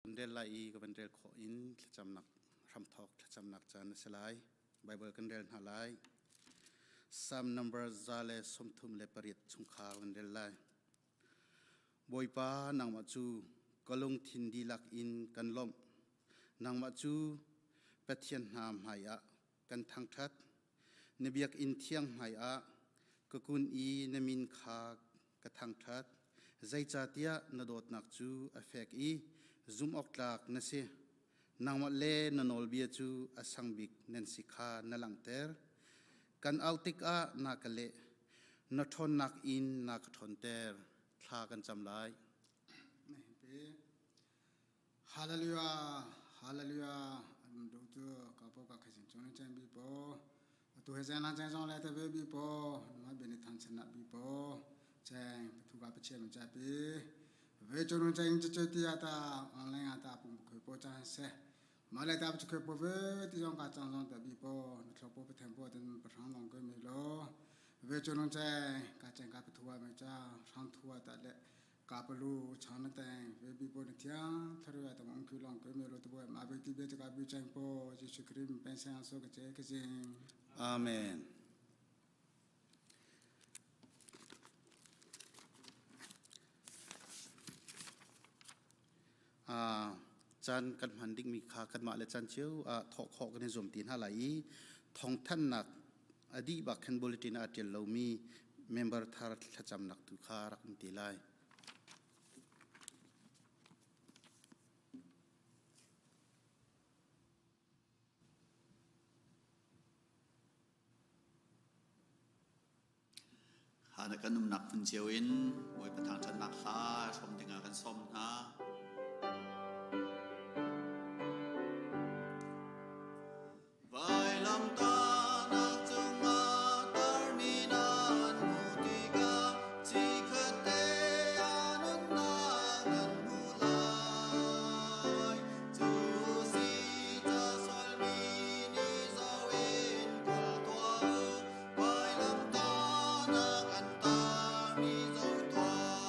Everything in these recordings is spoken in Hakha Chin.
Kan rel lai i ka van rel khawh in thlacamnak hramthawk thlacamnak caan a si lai. Bible kan rel hna lai. Psalm number 138 chungkhar kan rel lai. Bawipa nangmah cu ka lungthin dihlak in kan lawmh. Nangmah cu Pathian hna hmai ah kan thangṭhat. Na biakinn thiang hmai ah ka kun i na min kha ka thangṭhat. Zeicahtiah na dawtnak cu a fek i zumhawktlak na si. Nangmah le na nawlbia cu a sang bik nan si kha na langhter. Kan au tikah na ka leh, na ṭhawnnak in na ka ṭhawnter. Thla kan cam lai. Hallelujah, hallelujah. An do tu ka po ka khasin chung ni chen bi po. Tu he chen lang chen zong le te ve bi po. Ma bi ni thang chen na bi po. Chen tu ka pa chen cha pi. Ve chung chen che che ti ata online ata pum khoi po chan se. Ma le ta chu khoi po ve ti zong ka chang zong ta bi po. Na thlo po pa them po ten pa rang long ko mi lo. Ve chung chen ka chen ka pa thua me cha rang thua ta le Kapalu chana teng ve bi po na thiang tharwa tang ong khu long ko me lo to bo ma be ti be ka bi chang po Jesu Christ pen sang so ka che ka jing Amen. Ah, caan kan hman dingmi kha kanmah le caan cio ah thawh khawh kan i zuam ti hna lai i thawngthanhnak a dih bak khan bulletin ah a ṭial lomi member thar thlacamnak tu kha rak um te lai. Hana kan umnak hmun cio in Bawipa thangṭhatnak hla hrawm dingah kan sawm hna. Vailamtahnak cungah tarmi nan hmuh tikah chikkhatte ah nunnak nan hmu lai. Cu si ca sualmi nih zoh in kawl tuah u, vailamtahnak an tarmi zoh tuah.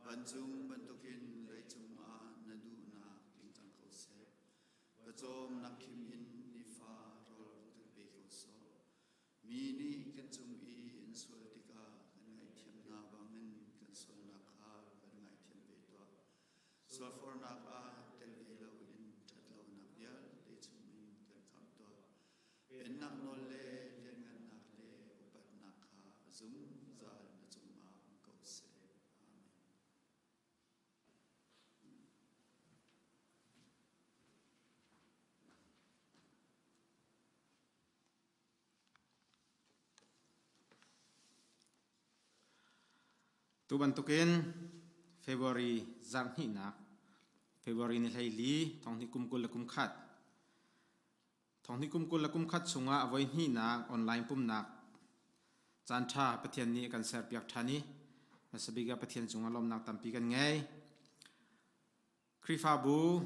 Vancung bantukin leicung ah na duhnak tling cang ko seh. Pawcawmnak khim in nifa rawl kan pe ko sawh. Mi nih kan cung i an sual tikah kan ngaihthiam hna bangin kan sualnak kha kan ngaihthiam ve tuah. Sualfornak ah tel ve loin ṭhatlonak vialte chungin kan khamh tuah. Pennak nawl le lianngannak le upatnak kha zungzal na cungah um ko seh. Amen. Tu bantukin February zarhhnihnak February ni 14 thonghnih kum 21 Thonghnih kum 21 chungah a voihnihnak online pumnak caanṭha Pathian nih a kan serpiak ṭhan i hmasa bik ah Pathian cungah lawmnak tampi kan ngei. Khrihfabu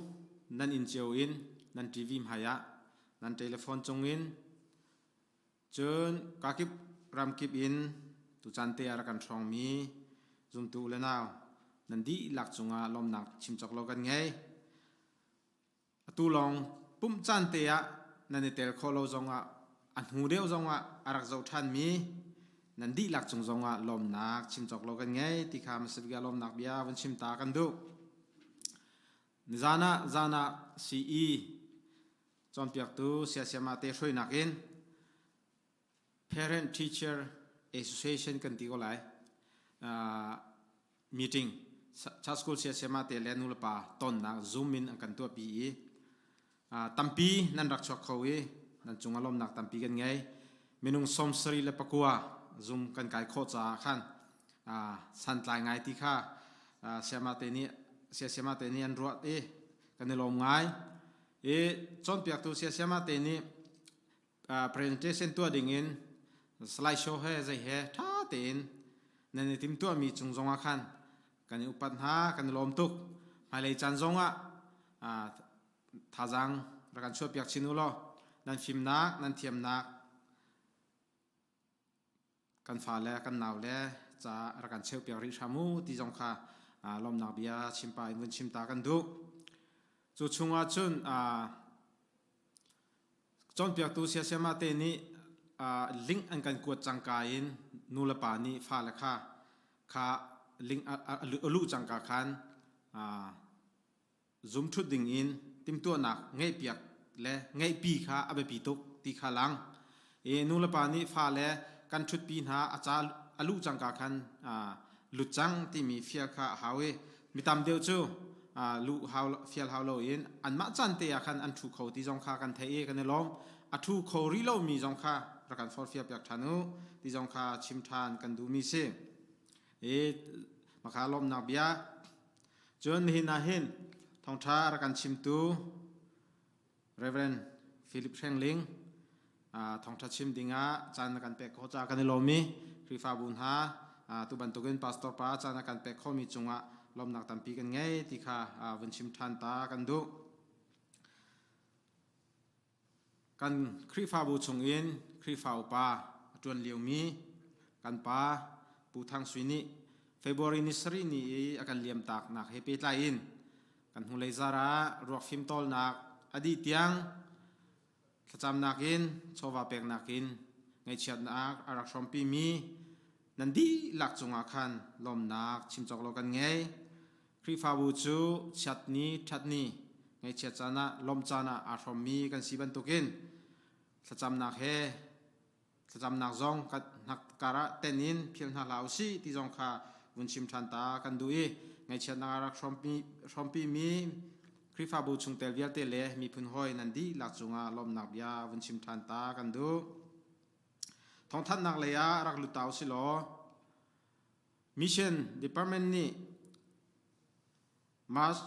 nan inn cio in nan TV hmai ah nan telephone cungin cun kakip ramkip in tucaan te ah rak kan hrawngmi zumtu u le nau nan dihlak cungah lawmnak chim cawk lo kan ngei. Atu lawng pumh caan te ah nan i tel khawh lo zongah a hnu deuh zongah a rak zoh ṭhanmi nan dihlak cung zongah lawmnak chim cawk lo kan ngei ti kha hmasabik ah lawmnak bia vun chim ta kan duh. Nizan ah zan ah CE cawnpiaktu siasiama te hruainak in Parent Teacher Association kan ti ko lai. Meeting Church School siasiama te le nulepa tonnak Zoom in an kan tuahpi i tampi nan rak chuak kho i nan cung ah lawmnak tampi kan ngei. Minung 79 Zoom kan kai khawh caah khan santlai ngai ti kha siama te nih siasiama te nih an ruat i kan i lawm ngai. I cawnpiaktu siasiama te nih presentation tuah ding in slide show he zei he ṭha tein nan i timtuahmi cung zongah khan kan i upat hna kan i lawm tuk. Hmailei caan zongah thazaang rak kan chuahpiak chin u law nan fimnak nan thiamnak kan fale kan naule ca rak kan cheuhpiak rih hram u ti zong kha lawmnak bia chimpa in vun chim ta kan duh. Cu chungah cun cawnpiaktu siasiama te nih link an kan kuat cangka in nu le pa nih fale kha kha link a luh cangka khan zumṭhut ding in timhtuahnak ngeihpiak le ngeihpi kha a biapi tuk ti kha lang. I nulepa nih fale kan ṭhutpi hna a ca a luh cangka khan lut cang timi fial kha a hau i mi tam deuh cu luh hau fial hau loin anmah caan te ah khan an ṭhu kho ti zong kha kan theih i kan i lawm. A ṭhu kho rih lomi zong kha rak kan forhfial piak ṭhan u ti zong kha chim ṭhan kan duhmi si. I makha lawmnak bia Cun nihin ah hin thawngṭha a rak kan chimtu Reverend Philip Hrengling thawngṭha chim dingah caan na kan pek khawh caah kan i lawm i Khrihfabu hna tu bantukin pastor pa caan a kan pek khawhmi cungah lawmnak tampi kan ngei ti kha vun chim ṭhan ta kan duh. Kan Khrihfabu chungin Khrihfa upa a ṭuan liomi kan pa Pu Thang Sui nih February ni sarih ni i a kan liamtaknak he pehtlai in kan hnulei zar ah ruak fimtawlnak a dih tiang thlacamnak in chawva peknak in ngaihchiatnak a rak hrawmpimi nan dihlak cungah khan lawmnak chim cawk lo kan ngei. Khrihfabu cu chiatni ṭhatni ngaihchiat caan ah lawmh caan ah aa hrawmmi kan si bantukin thlacamnak he thlacamnak zong hnakkar ah tenh in philh hna hlah usih ti zong kha vun chim ṭhan ta kan duh i ngaihchiatnak a rak hrawmpimi Khrihfabu chungtel vialte le miphun hawi nan dihlak cungah lawmhnak bia vun chim ṭhan ta kan duh. Thawngthanhnak lei ah rak lut ta usih law Mission Department nih March,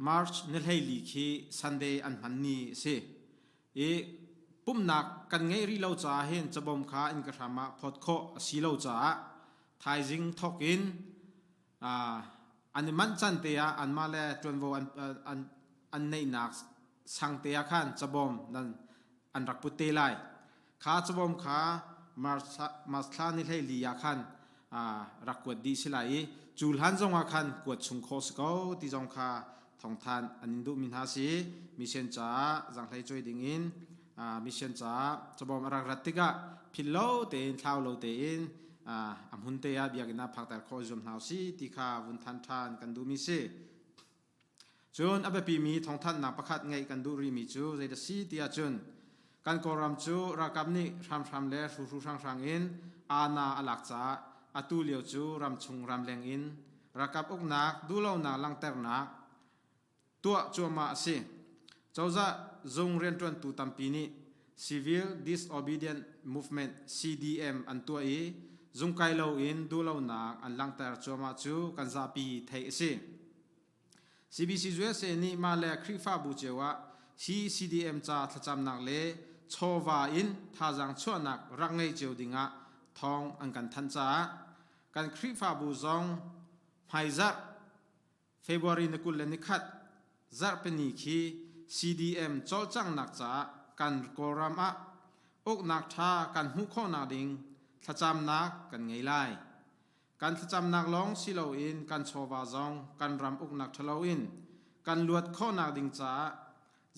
March ni 14 khi Sunday an hman ni a si. I pumhnak kan ngeih rih lo caah hin cabawm kha inn ka hram ah phawt khawh a si lo caah thaizing thawk in an i manh can te ah anmah le ṭuanvo an, an, an neihnak sang te ah khan cabawm nan an rak put te lai. Kha cabawm kha March, March thla ni 14 ah khan rak kuat dih si lai i cu hlan zong ah khan kuat chung khawh si ko ti zong kha thawngthan an in duhmi hna si. Mission caah zanghlei cuai ding in mission caah cabawm a rak rat tikah philh lo tein thlau lo tein a hmun te ah biakinn ah phakter khawh zuam hna si ti kha vun than ṭhan kan duhmi si. Cun a biapimi thawngthanhnak pakhat ngeih kan duh rihmi cu zeidah si ti ahcun kan Kawlram cu ralkap nih hramhram le hruhru hranghrang in aana a lak caah atu lio cu ramchung ramleng in ralkap uknak duhlonak langhternak tuah cuahmah a si. Cozah zung rianṭuantu tampi nih Civil Disobedient Movement CDM an tuah i zungkai loin duhlonak an langhter cuahmah cu kan zapi theih a si. CBC USA nih mah le Khrihfabu cio ah hi CDM ca thlacamnak le chawva in thazaang chuahnak rak ngei cio dingah thawng an kan thanh caah kan Khrihfabu zong hmaizarh February ni 21 zarhpini khi CDM cawlcanghnak caah kan Kawlram ah uknak ṭha kan hmuh khawhnak ding thlacamnak kan ngei lai. Kan thlacamnak lawng si loin kan chawva zong kan ram uknak ṭhalo in kan luat khawhnak ding caah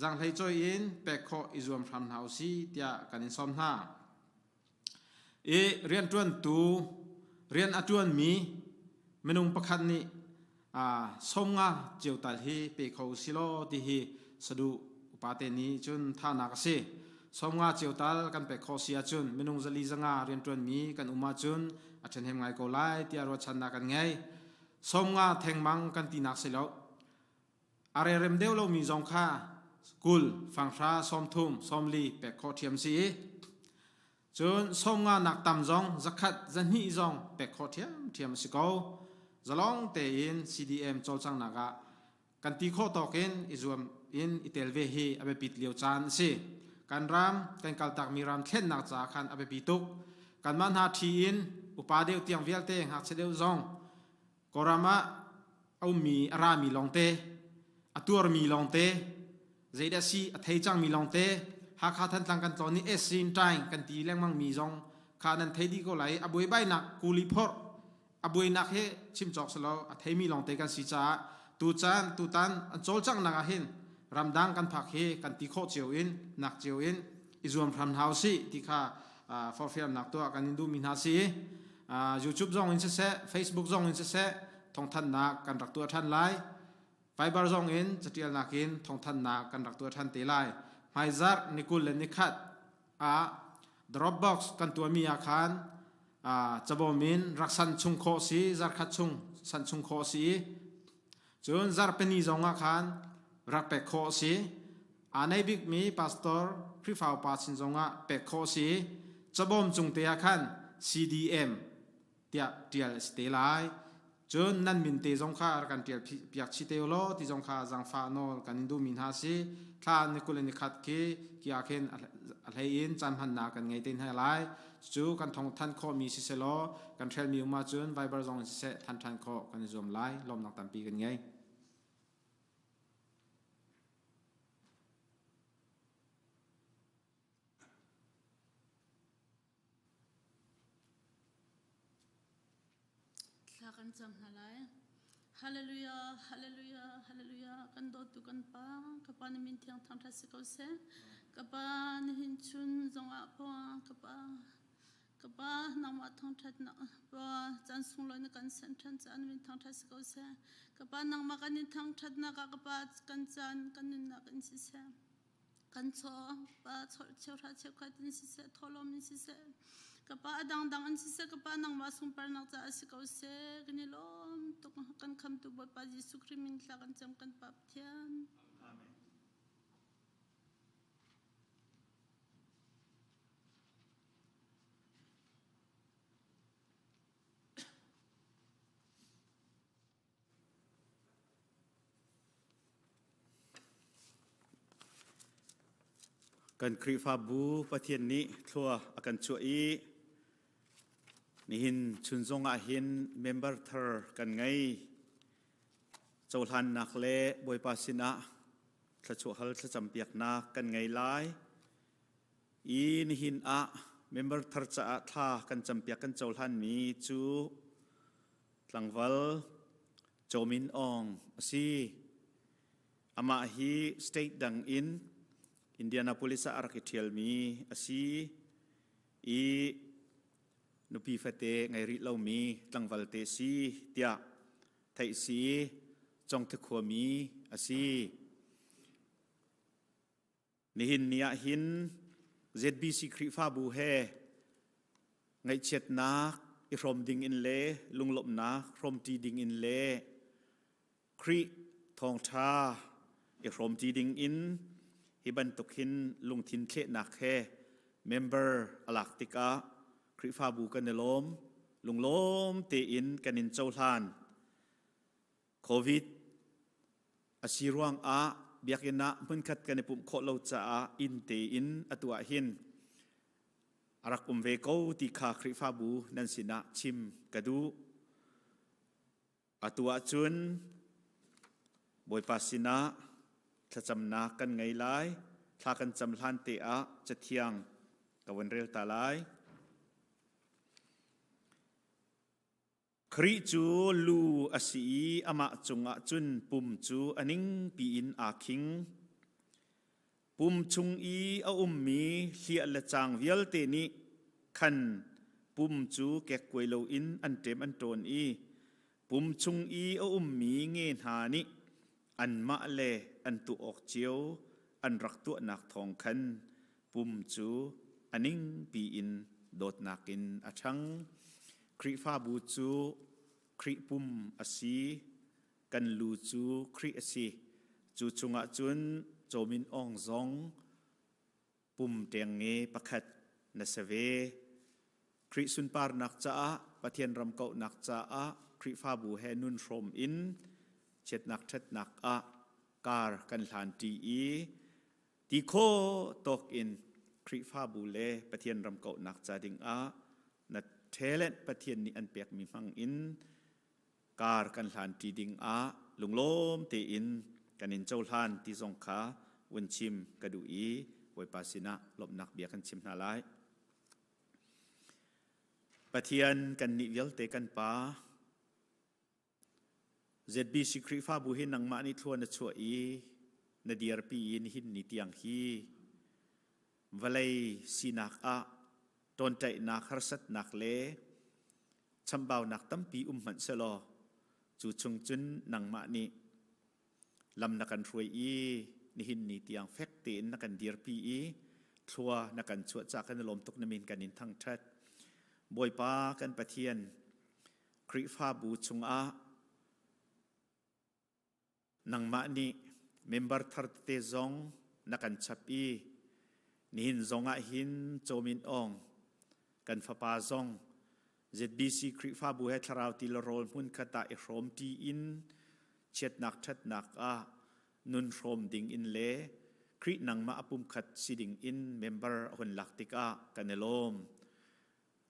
zaanghleicawi in pek khawh i zuam hram hna usih tiah kan in sawm hna. I rianṭuantu rian a ṭuanmi minung pakhat nih sawmnga cio tal hi pe kho si law ti hi saduh upate nih cun thanak a si. Sawmnga cio tal kan pek khawh si ahcun minung zali zanga rianṭuanmi kan um ahcun a ṭhahnem ngai ko lai tiah ruahchannak kan ngei. Sawmnga thengmang kan tinak si lo. A rerem deuh lomi zong kha 20, fanghra, 30, 40 pek khawh ṭhiam si i Cun 50 nak tam zong 100, 200 zong pek khawh ṭhiamṭhiam a si ko. Zalong tein CDM cawlcanghnak ah kan ti khawh tawk in i zuam in i tel ve hi a biapit lio caan a si. Kan ram, kan kaltakmi ram thlennak caah khan a biapi tuk. Kanmah hna ṭhi in upa deuh tiang vialte ngakchia deuh zong Kawlram ah a ummi a rami lawngte, a tuarmi lawngte, zeidah si a thei cangmi lawngte, Hakha Thantlang kan tlawn i Esin Ṭaing kan ti lengmangmi zong kha nan thei dih ko lai. A buaibainak kuli phorh, a buainak he chim cawk si lo, a theimi lawngte kan si caah tucaan tutan an cawlcanghnak ah hin ramdang kan phak hi kan ti khawh cio in nak cio in i zuam hram hna usih ti kha forhfialnak tuah kan in duhmi hna si. YouTube zong in siseh, Facebook zong in siseh thawngthanhnak kan rak tuah ṭhan lai. Viber zong in catialnak in thawngthanhnak kan rak tuah ṭhan te lai. Hmaizarh ni 21 ah Dropbox kan tuahmi ah khan cabawm in rak san chung khawh si, zarkhat chung san chung khawh si. Cun zarhpini zong ah khan rak pek khawh si. Aa nei bikmi pastor Khrihfa upa sin zongah pek khawh si. Cabawm cung te ah khan CDM tiah ṭial a si te lai. Cun nan min te zong kha rak kan ṭial piak chih te u law ti zong kha zaangfah nawl kan in duhmi hna si. Thla ni 21 khi ki ah khin a hlei in caan hmannak kan ngei te hna lai. Cucu kan thong than khawhmi sisehlaw kan hrelmi um ahcun Viber zong in siseh than ṭhan khawh kan i zuam lai. Lawmnak tampi kan ngei. Thla kan cam hna lai. Hallelujah, hallelujah, hallelujah. Kan dawtu kan Pa, ka Pa na min thiang thangṭhat si ko seh. Ka Pa nihin chun zongah pa, ka Pa, ka Pa nangmah thangṭhatnak pa caan sunglawi na kan sanh ṭhan caah na min thangṭhat si ko seh. Ka Pa nangmah kan in thangṭhatnak ah ka Pa kan caan kan nunnak in siseh. Kan chaw pa cheuhra cheukhat in siseh, thawhlawm in siseh, ka pa a dangdang in siseh, ka pa nangmah sunparnak caah si ko seh. Kan i lawm tuk. Kan khamtu Bawipa Jesuh Khrih min thla kan cam kan Pa Pathian. Amen. Kan Khrihfabu Pathian nih thlua a kan chuah i nihin chun zong ah hin member thar kan ngei. Cohlannak le Bawipa sinah thluachuah hal thlacam piaknak kan ngei lai. I nihin ah Member thar caah thla kan campiak kan cohlanmi cu tlangval Chomin Aung a si. Amah hi state dang in Indianapolis ah a rak i ṭhialmi a si i nupi fate ngei rih lomi tlangval te si tiah theih si Congthe khuami a si. Nihin ni ah hin ZBC Khrihfabu he ngaihchiatnak i hrawm ding in le lunglawmhnak hrawmṭi ding in le Khrih thawngṭha i hrawmṭi ding in hi bantuk hin lungthin thlehnak he member a lak tikah Khrihfabu kan i lawm, lunglawm tein kan in cohlan. Covid a si ruangah biakinn ah hmunkhat kan i pumh khawh lo caah inn tein atu ah hin a rak um ve ko ti kha Khrihfabu nan sinah chim ka duh. Atu ahcun Bawipa sinah thlacamnak kan ngei lai. Thla kan cam hlan te ah Cathiang ka vun rel ta lai. Khrih cu lu a si i amah cungah cun pum cu a ningpi in aa khing. Pum chung i a ummi hliah le caang vialte nih khan pum cu kekkuai loin an ṭem an ṭawn i pum chung i a ummi nge hna nih anmah le an tuah awk cio an rak tuahnak thawng khan pum cu a ningpi in dawtnak in a ṭhang. Khrihfabu cu Khrih pum a si, kan lu cu Khrih a si. Cu chungah cun cawmin awng zong pum ṭengnge pakhat na si ve. Khrih sunparnak caah, Pathian ram kauhnak caah Khrihfabu he nun hrawm in chiatnak ṭhatnak ah kar kan hlanṭi i ti khawh tawk in Khrihfabu le Pathian ram kauhnak ca dingah na talent Pathian nih an pekmi hmang in kar kan hlanṭi dingah lunglawm tein kan in cohlan ti zong kha vun chim ka duh i Bawipa sinah lawmhnak bia kan chim hna lai. Pathian kannih vialte kan Pa, ZBC Khrihfabu hi nangmah nih thlua na chuah i na dirpi i nihin ni tiang hi vawlei sinak ah ṭawnṭaihnak harsatnak le chambaunak tampi um hmanh selaw cu chung cun nangmah nih lam na kan hruai i nihin ni tiang fek tein na kan dirpi i thlua na kan chuah ca kan i lawm tuk na min kan in thangṭhat. Bawipa kan Pathian Khrihfabu chungah nangmah nih member thar tete zong na kan chap i nihin zong ah hin Cawmin Aung kan fapa zong ZBC Khrihfabu he thlarau ti le rawl hmun khat ah i hrawm ṭi in chiatnak ṭhatnak ah nun hrawm ding in le Khrih nangmah a pumkhat si ding in member a hun lak tikah kan i lawm.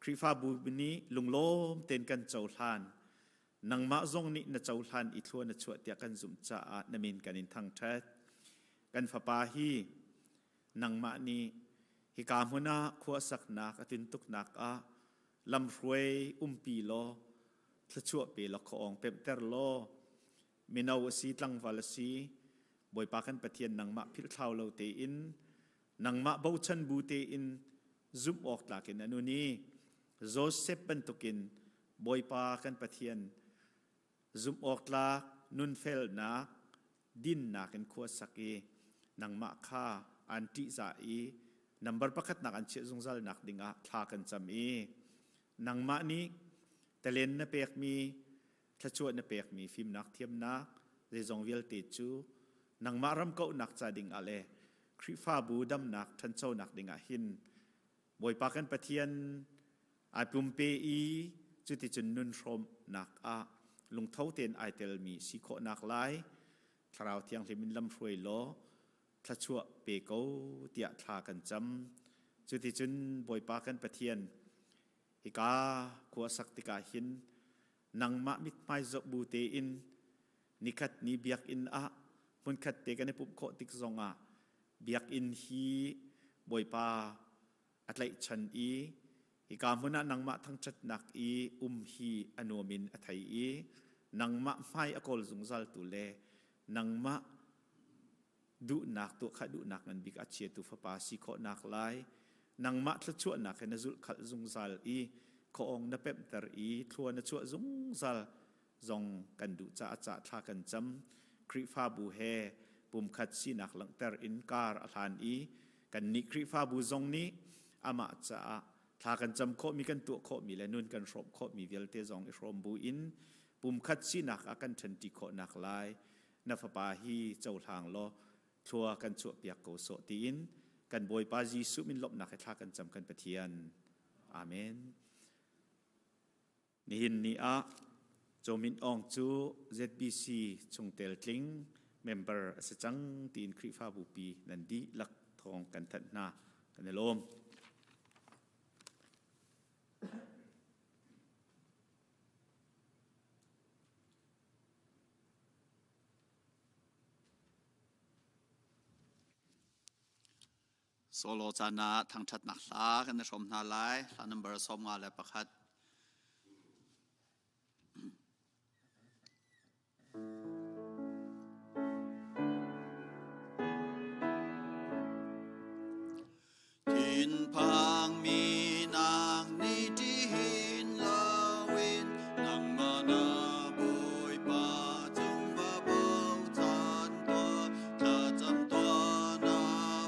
Khrihfabu nih lunglawm tein kan cohlan. Nangmah zong nih na cohlan i thlua na chuah tiah kan zumh caah na min kan in thangṭhat. Kan fapa hi nangmah nih hika hmun ah khua saknak a tintuknak ah lamhruai umpi law thluachuah pe law khuaawng pemhter law mino a si tlangval a si Bawipa kan Pathian nangmah philhthlau lo tein nangmah bochan bu tein zumh awk tlak in a nun i Joseph bantukin Bawipa kan Pathian zumh awk tlak nunfelnak dinnak in khua sak i nangmah kha an ṭihzah i nambar pakhatnak an chiah zungzal nak dingah thla kan cam i nangmah nih talen na pekmi thluachuah na pekmi fimnak thiamnak zeizong vialte cu nangmah ram kauhnak ca dingah le Khrihfabu damnak ṭhanchonak dingah hin Bawipa kan Pathian ai pumpe i cuticun nun hrawmnak ah lungtho tein ai telmi si khawhnak lai Thlarau Thianghlim in lamhruai law thluachuah pe ko tiah thla kan cam. Cuticun Bawipa kan Pathian hika khua sak tikah hin nangmah mithmai zoh bu tein nikhat ni biakinn ah hmunkhat te kan i pumh khawh tik zongah biakinn hi Bawipa a tlaihchan i hika hmun ah nangmah thangṭhatnak i um hi a nuam in a thei i nangmah hmai a kawl zungzaltu le nangmah duhnak tuah kha duhnak ngan bik a chiatu fapa si khawhnak lai nangmah thluachuahnak he na zulh khalh zungzal i khuaawng na pemhter i thlua na chuah zungzal zong kan duh caah cah thla kan cam. Khrihfabu he pumkhat sinak langhter in kar a hlan i kannih Khrihfabu zong nih amah caah thla kan cam khawhmi kan tuah khawhmi le nun kan hrawm khawhmi vialte zong i hrawm bu in pumkhat sinak ah kan ṭhanṭi khawhnak lai na fapa hi cohlang law thlua kan chuahpiak ko sawh tiin kan Bawipa Jesuh min lawmhnak he thla kan cam kan Pathian. Amen. Nihin ni ah Cho Min Aung cu ZBC chungtel tling member a si cang tiin Khrihfabu pi nan dihlak thawng kan thanh hna. Kan i lawm. Solo caan ah thangṭhatnak hla kan i hrawm hna lai. Hla number 51. Thinphang mi nang nih ṭihin loin nangmah na Bawipa cung va bochan tuah. Thlacam tuah na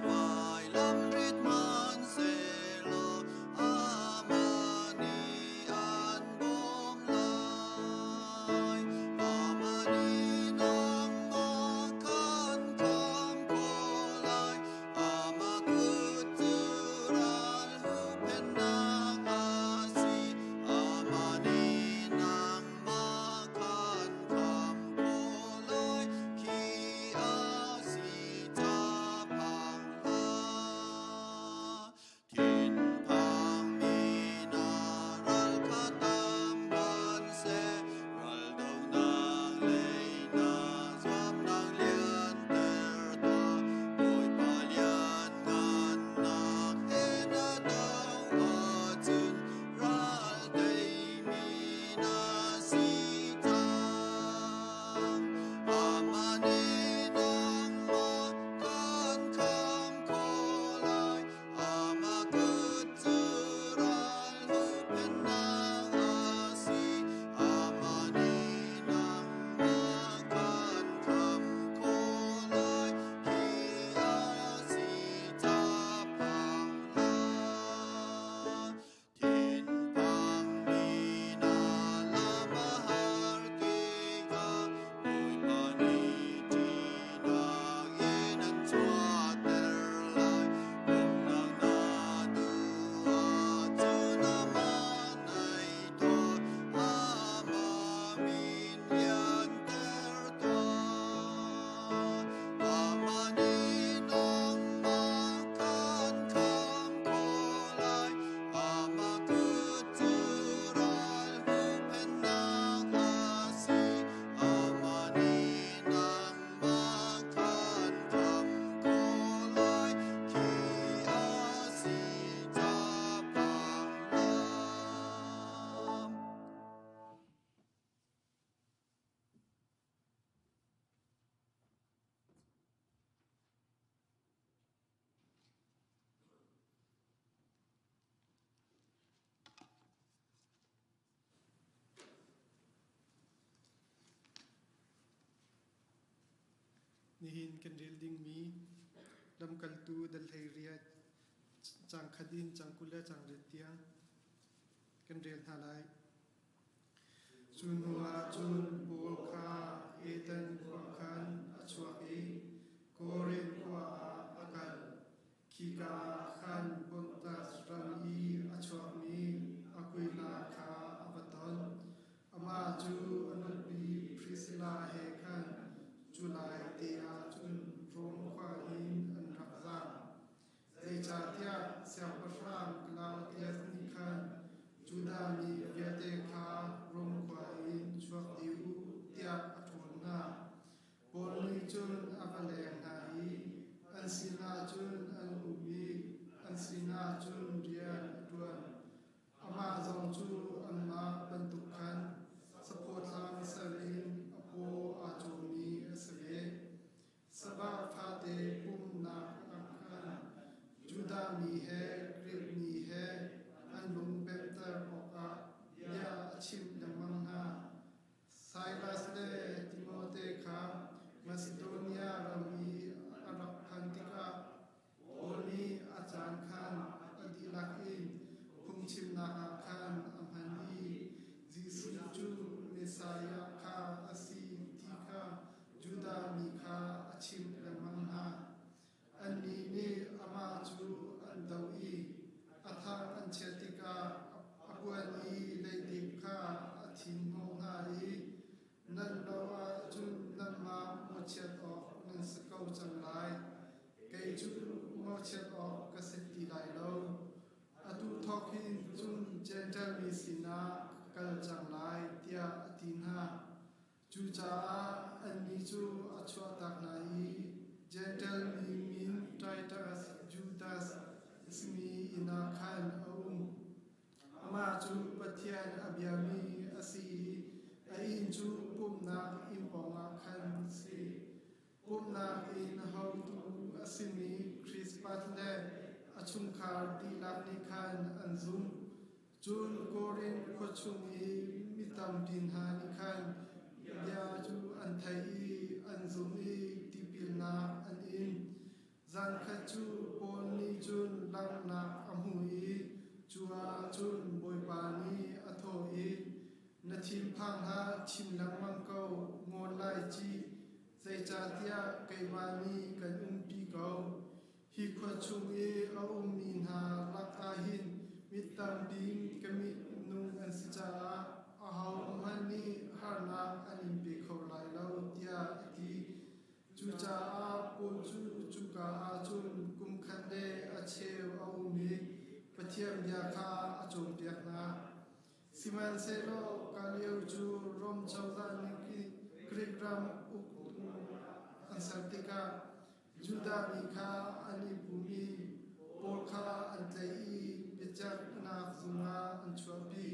vailam rit hmanhsehlaw amah nih an bawm lai. Amah nih nangmah khan kham khawh lai. Amah kut cu ral huhphenhnak a si. Amah nih nangmah khan kham khawh lai. Khi a si ca phang hlah. Thinphangmi na ral kha tam hmanhseh, raldohnak lei na zuamnak lianter tuah. Bawipa lianngannak he na do ahcun ral teimi na si cang. Amah nih nangmah kan kham khawh lai. Amah kut cu ral huhphenhnak a si. Amah nih nangmah kan kham khawh lai. Khi a si ca phang hlah. Thinphangmi na lam a har tikah Bawipa nih ṭihnak in an chuahter lai. Bawmhnak na duh ahcun amah naih tuah, amah min lianter tuah. Amah nih nangmah kan kham khawh lai. Amah kut cu ral huhphenhnak a si. Amah nih nangmah khan kham khawh lai. Khi a si ca phang hlah. Nihin kan rel dingmi lamkaltu dal 18 caang khat in caang 20 le caang riat tiang kan rel hna lai. Cu hnu ah cun Paul kha Ethan khua khan a chuak i Korinth khua ah a kal. Khika ah khan Pontas ram i a chuakmi Aquila kha a va ton. Amah cu a nupi Priscilla he khan cu lai te ah cun Rom khua in an rak zaam. Zeicahtiah Siangpahrang Claudius nih khan Judah mi vialte kha Rom khua in chuak dih u tiah a ṭhawl hna. Paul nih cun a va leng hna i an sinah cun an um i an sinah cun rian. mi he Grik mi he an lung pemter awkah bia a chimh lengmang hna. Silas le Timote kha Masidonia ram i a rak phan tikah Paul nih a caan khan a dihlak in phungchimnak ah khan a hman i Jesuh cu Messiah kha a si ti kha Judah mi kha a chimh lengmang hna. Annih nih amah cu an doh i a thang an chiat tikah a puan i leidip kha a thinhnawh hna i Nan lo ahcun nanmah mawhchiat awk nan si ko cang lai. Kei cu mawhchiat awk ka si ti lai lo. Atu thawk hin cun Jentail mi sinah ka kal cang lai, tiah a ti hna. Cucaah annih cu a chuahtak hna i Jentail mi min Titus Judas a simi inn ah khan a um. Amah cu Pathian a biami a si i a inn cu pumhnak inn pawngah khan a si. Pumhnak inn haotu a simi Krispas le a chungkhar dihlak nih khan an zumh. Cun Korinth khua chung i mi tampi hna nih khan bia cu an theih i an zumh i tipilnak an in. Zankhat cu Paul nih cun langhnak a hmuh i cu ah cun Bawipa nih a thawh i, Na thinphang hlah, chim lengmang ko, ngawl lai cih, zeicahtiah keimah nih kan umpi ko. Hi khua chung i a ummi hna lakah hin mi tampi ka minung an si caah ahohmanh nih harnak an in pe kho lai lo, tiah a ti. Cucaah Paul cu cuka ah cun kum khat le a cheu a um i Pathian bia kha a cawnpiak hna. Sihmanhsehlaw Gallio cu Rom cozah nih Grik ram uktu an ser tikah Judah mi kha an i pum i Paul kha an tlaih i biaceihnak zung ah an chuahpi.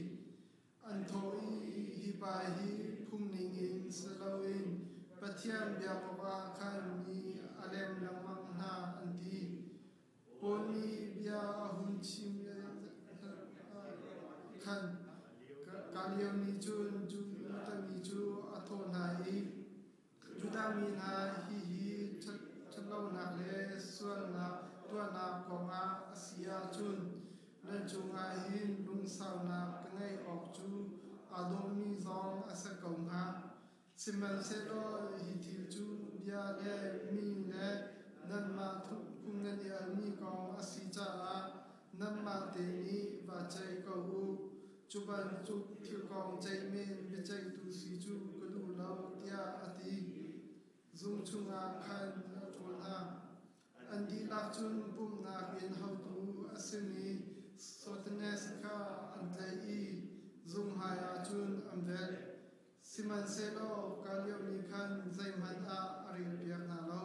An thawh i hi pa hi phung ningin si loin Pathian biak awkah khan mi a lem lengmang hna an ti. Paul nih bia a hun chim khan Gallio nih cun Judah mi cu a thawh hna i, Judah mi hna hihi ṭhatlonak le sualnak tuahnak kongah a si ahcun nan cungah hin lungsaunak ka ngeih awk cu aa dawhmi zong a si ko hnga. Sihmanhsehlaw hi thil cu bia le mi le nanmah phung nan i almi kong a si caah nanmah te nih vaa ceih ko u. Cu bantuk thil kong ceih men biaceihtu si cu ka duh lo, tiah a ti. Zung chungah khan a ṭhawl hna. An dihlak cun pumhnak inn haotu a simi Sothenes kha an tlaih i zung hmaiah cun an velh. Sihmanhsehlaw Gallio nih khan zeihmanh ah a relpiak hna lo.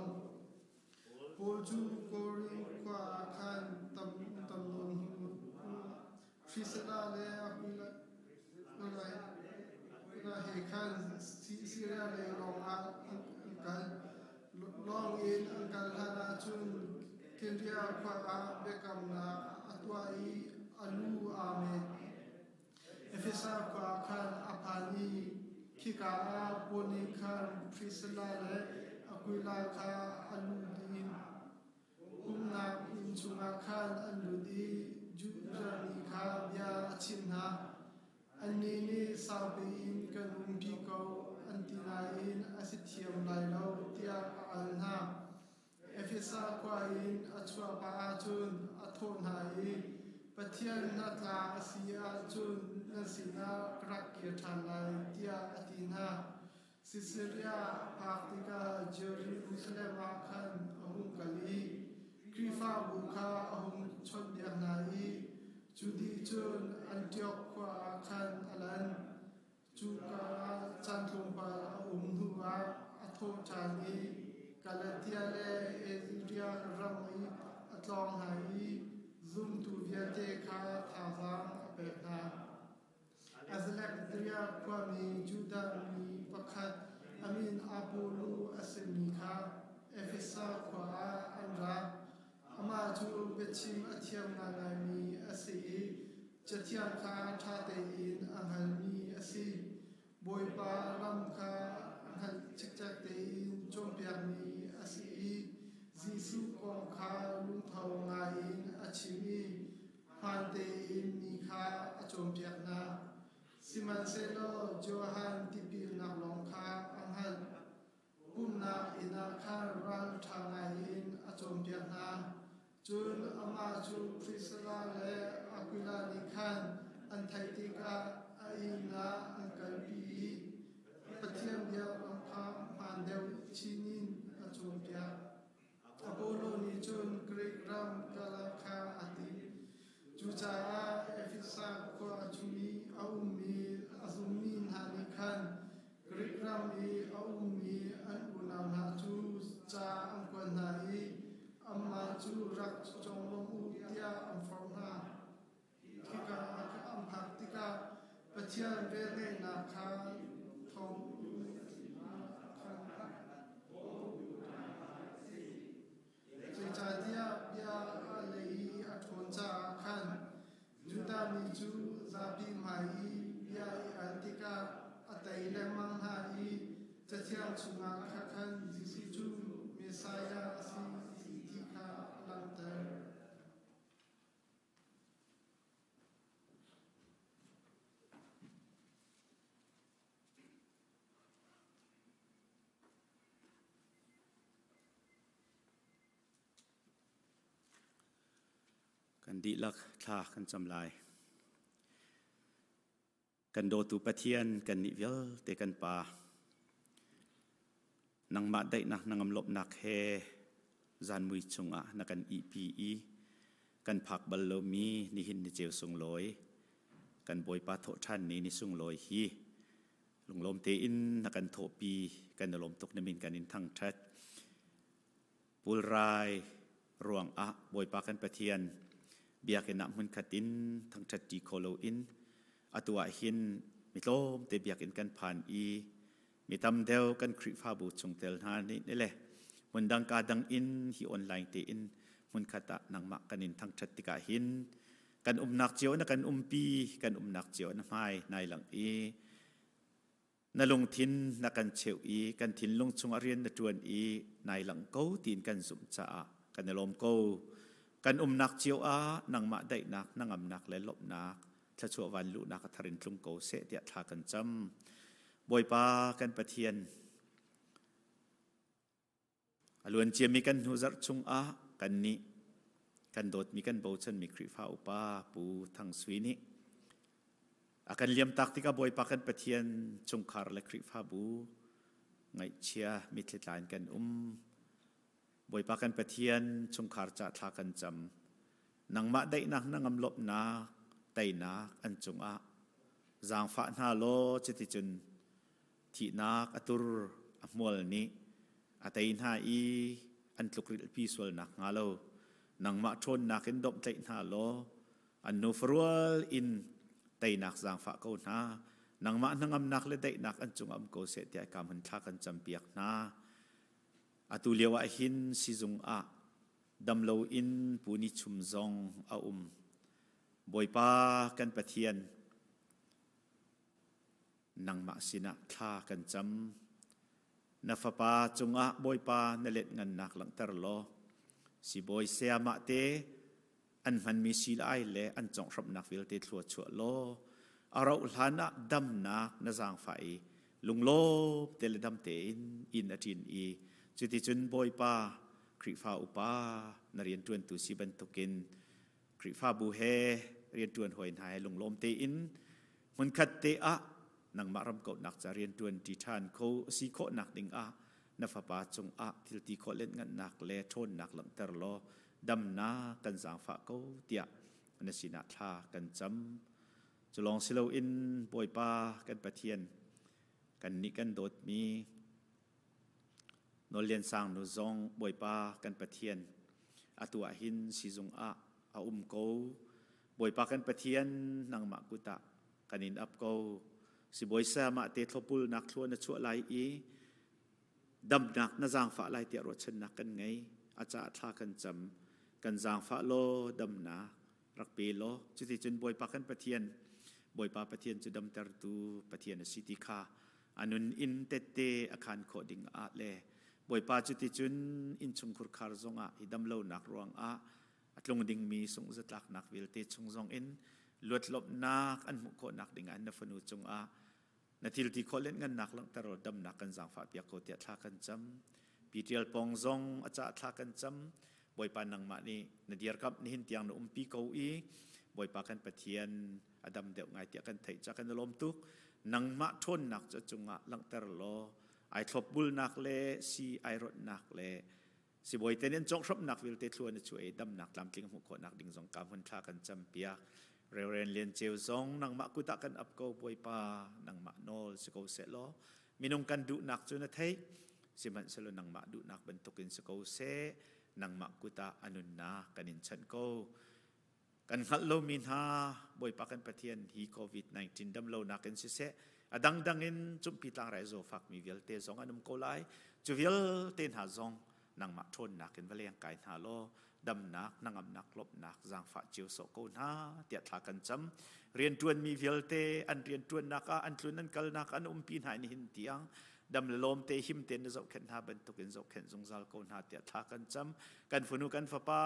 Paul cu Korinth khua ah khan tam tam nawn hnu Priscilla le Aquila he khan Siria lei lawng ah an kal. Lawng in an kal hlan ah cun Kenria khua ah biakamnak a tuah i a lu aa met. Efesa khua ah khan a phan i khika ah Paul nih khan Priscilla le Aquila kha a lut in pumhnak inn chungah khan an lut i Judah mi kha bia a chimh hna. Annih nih saupi in kan umpi ko an ti nain a si thiam lai lo tiah a al hna. Efesa khua in a chuah pah ahcun a thawh hna i, Pathian hnatla a si ahcun nan sinah ka rak kir ṭhan lai, tiah a ti hna. Sisaria a phak tikah Jerusalem ah khan a hung kal i Khrihfabu kha a hung chawnhbiak hna i cu dih cun Antiok khua ah khan a lan. Cuka ah caan tlawmpal a um hnuah a thawh ṭhan i Galatia le Asia ram i a tlawng hna i zumtu vialte kha thazaang a pek hna. Alexandria khuami Judah mi pakhat a min Apollo a simi kha Efesa khua ah an ra. Amah cu biachim a thiam ngaingaimi a si i Cathiang kha ṭha tein a hngalmi a si. Bawipa lam kha a hngalh cikcek tein cawnpiakmi a si i Jesuh kong kha lungtho ngaiin a chim i hmaan tein mi kha a cawnpiak hna. Sihmanhsehlaw Johan tipilnak lawng kha a hngalh. Pumhnak inn ah khan ralṭha ngaiin a cawnpiak hna. Cun amah cu Prisilla le Aquila nih khan an theih tikah a inn ah an kalpi i Pathian biakam kha hmaan deuh chin in a cawnpiak. Apollo nih cun Grik ram kal kha a timh. Cucaah Efesa khua chung i a ummi a zummi hna nih khan Grik ram i a ummi an unau hna cu ca an kuat hna i anmah cu rak conglawmh u tiah an forh hna. Khika ah an phak tikah Pathian velngeihnak kha thawng Zeicahtiah bia a lei i a ṭhawn caah khan Judah mi cu zapi hmai i bia i al tikah a tei lengmang hna i Cathiang chungah khan Jesuh cu Messiah a si ti kha a langhter. Kan dihlak thla kan cam lai. Kan dawtu Pathian kan nih vialte kan Pa nangmah daihnak nangam lawmhnak he zanmui chungah na kan ihpi i kan phak bal lomi nihin ni ceu sunglawi kan Bawipa thawhṭhan ni ni sunglawi hi lunglawm tein na kan thawhpi kan i lawm tuk na min kan in thangṭhat pulrai ruangah Bawipa kan Pathian biakinn ah hmunkhat in thangṭhat ṭi kho loin atu ah hin mi tlawmte biakinn kan phan i mi tam deuh kan Khrihfabu chungtel hna nih le hmundang ka dang in hi online tein hmunkhat ah nangmah kan in thangṭhat tikah hin kan umnak cio na kan umpi kan umnak cio na hmai nai lang i na lungthin na kan cheuh i kan thinlung chungah rian na ṭuan i nai lang ko tiin kan zumh caah kan i lawm ko. Kan umnak cio ah nangmah daihnak, hnangamnak le lawmhnak, thluachuah van luhnak a thar in tlung ko seh tiah thla kan cam. Bawipa kan Pathian, A luanciami kan hnu zarh chungah kannih kan dawtmi kan bochanmi Khrihfa upa Pu Thang Sui nih a kan liamtak tikah Bawipa kan Pathian chungkhar le Khrihfabu ngaihchia mitthli tla in kan um. Bawipa kan Pathian chungkhar ca thla kan cam. Nangmah daihnak na ngam lawmhnak teinak an cungah zaangfah hna law cuticun Thihnak a tur a hmual nih a tei hna i an tlukrilhpi sual nakhnga lo nangmah ṭhawnnak in domhtlaih hna law an nufarual in teinak zaangfah ko hna. Nangmah hnangamnak le daihnak an cungah um ko seh tiah ka hmun thla kan campiak hna. Atu lio ah hin sizung ah damlo in Pu Ni Chum zong a um. Bawipa kan Pathian, nangmah sinah thla kan cam. Na fapa cungah Bawipa na let ngannak langhter law sibawi sayamah te an hmanmi silai le an conghramnak vialte thlua chuah law a rauh hlan ah damnak na zaangfah i lunglawm te le dam tein inn a ṭin i cuticun Bawipa Khrihfa upa na rianṭuantu si bantukin Khrihfabu he rianṭuan hawi hna he lunglawm tein hmunkhat te ah nangmah ram kauhnak ca rianṭuan ṭi ṭhan kho a si khawhnak ding ah na fapa cungah thilti khawh lenhnganhnak le ṭhawnnak langhter law damnak kan zaangfah ko tiah na sinah thla kan cam. Cu lawng si loin Bawipa kan Pathian kannih kan dawtmi Nawl Lian Sang nu zong Bawipa kan Pathian atu ah hin sizung ah a um ko. Bawipa kan Pathian nangmah kut ah kan in ap ko. Sibawi sayamah te thlopulnak thlua na chuah lai i damnak na zaangfah lai tiah ruahchannak kan ngei. A caah thla kan cam. Kan zaangfah law damnak rak pe law cuticun Bawipa kan Pathian Bawipa Pathian cu damtertu Pathian a si ti kha a nun in tette a khan khawh ding ah le Bawipa cuticun innchungkhur khar zongah i damlonak ruangah a tlung dingmi sungh-zatlaknak vialte chung zongin luatlawmhnak an hmuh khawhnak dingah na fanu cungah na thil ti khawh lenhngannak langhter law damnak kan zaangfah piak ko tiah thla kan cam. Pitial pong zong a cah thla kan cam. Bawipa nangmah nih na dirkamh nihin tiang na umpi ko i Bawipa kan Pathian a dam deuh ngai tiah kan theih ca kan i lawm tuk. Nangmah ṭhawnnak cu a cungah langhter law ai thlopbulnak le si ai rawtnak le sibawi te nih an conghramnak vialte thluan a chuah i damnak tlamtling hmuh khawhnak ding zong ka hmun thla kan cam piak. Reverend Lian Ceu zong nangmah kut ah kan ap ko Bawipa nangmah nawl si ko seh law minung kan duhnak cu na theih sihmanhsehlaw nangmah duhnak bantukin si ko seh nangmah kut ah a nunnak kan in chanh ko kan hngalh lomi hna Bawipa kan Pathian hi COVID-19 damlonak in siseh a dangdang in cumpi tlangrai zawfakmi vialte zong an um ko lai cu vialte hna zong nangmah ṭhawnnak in va leng kai hna law damnak hnangamnak lawmhnak zaangfah cio sawh ko hna tiah thla kan cam rianṭuanmi vialte an rianṭuannak ah an tlun an kalnak an umpi hna in hin tiang dam le lawm te him tein na zohkhenh hna bantukin zohkhenh zungzal ko hna tiah thla kan cam kan fanu kan fapa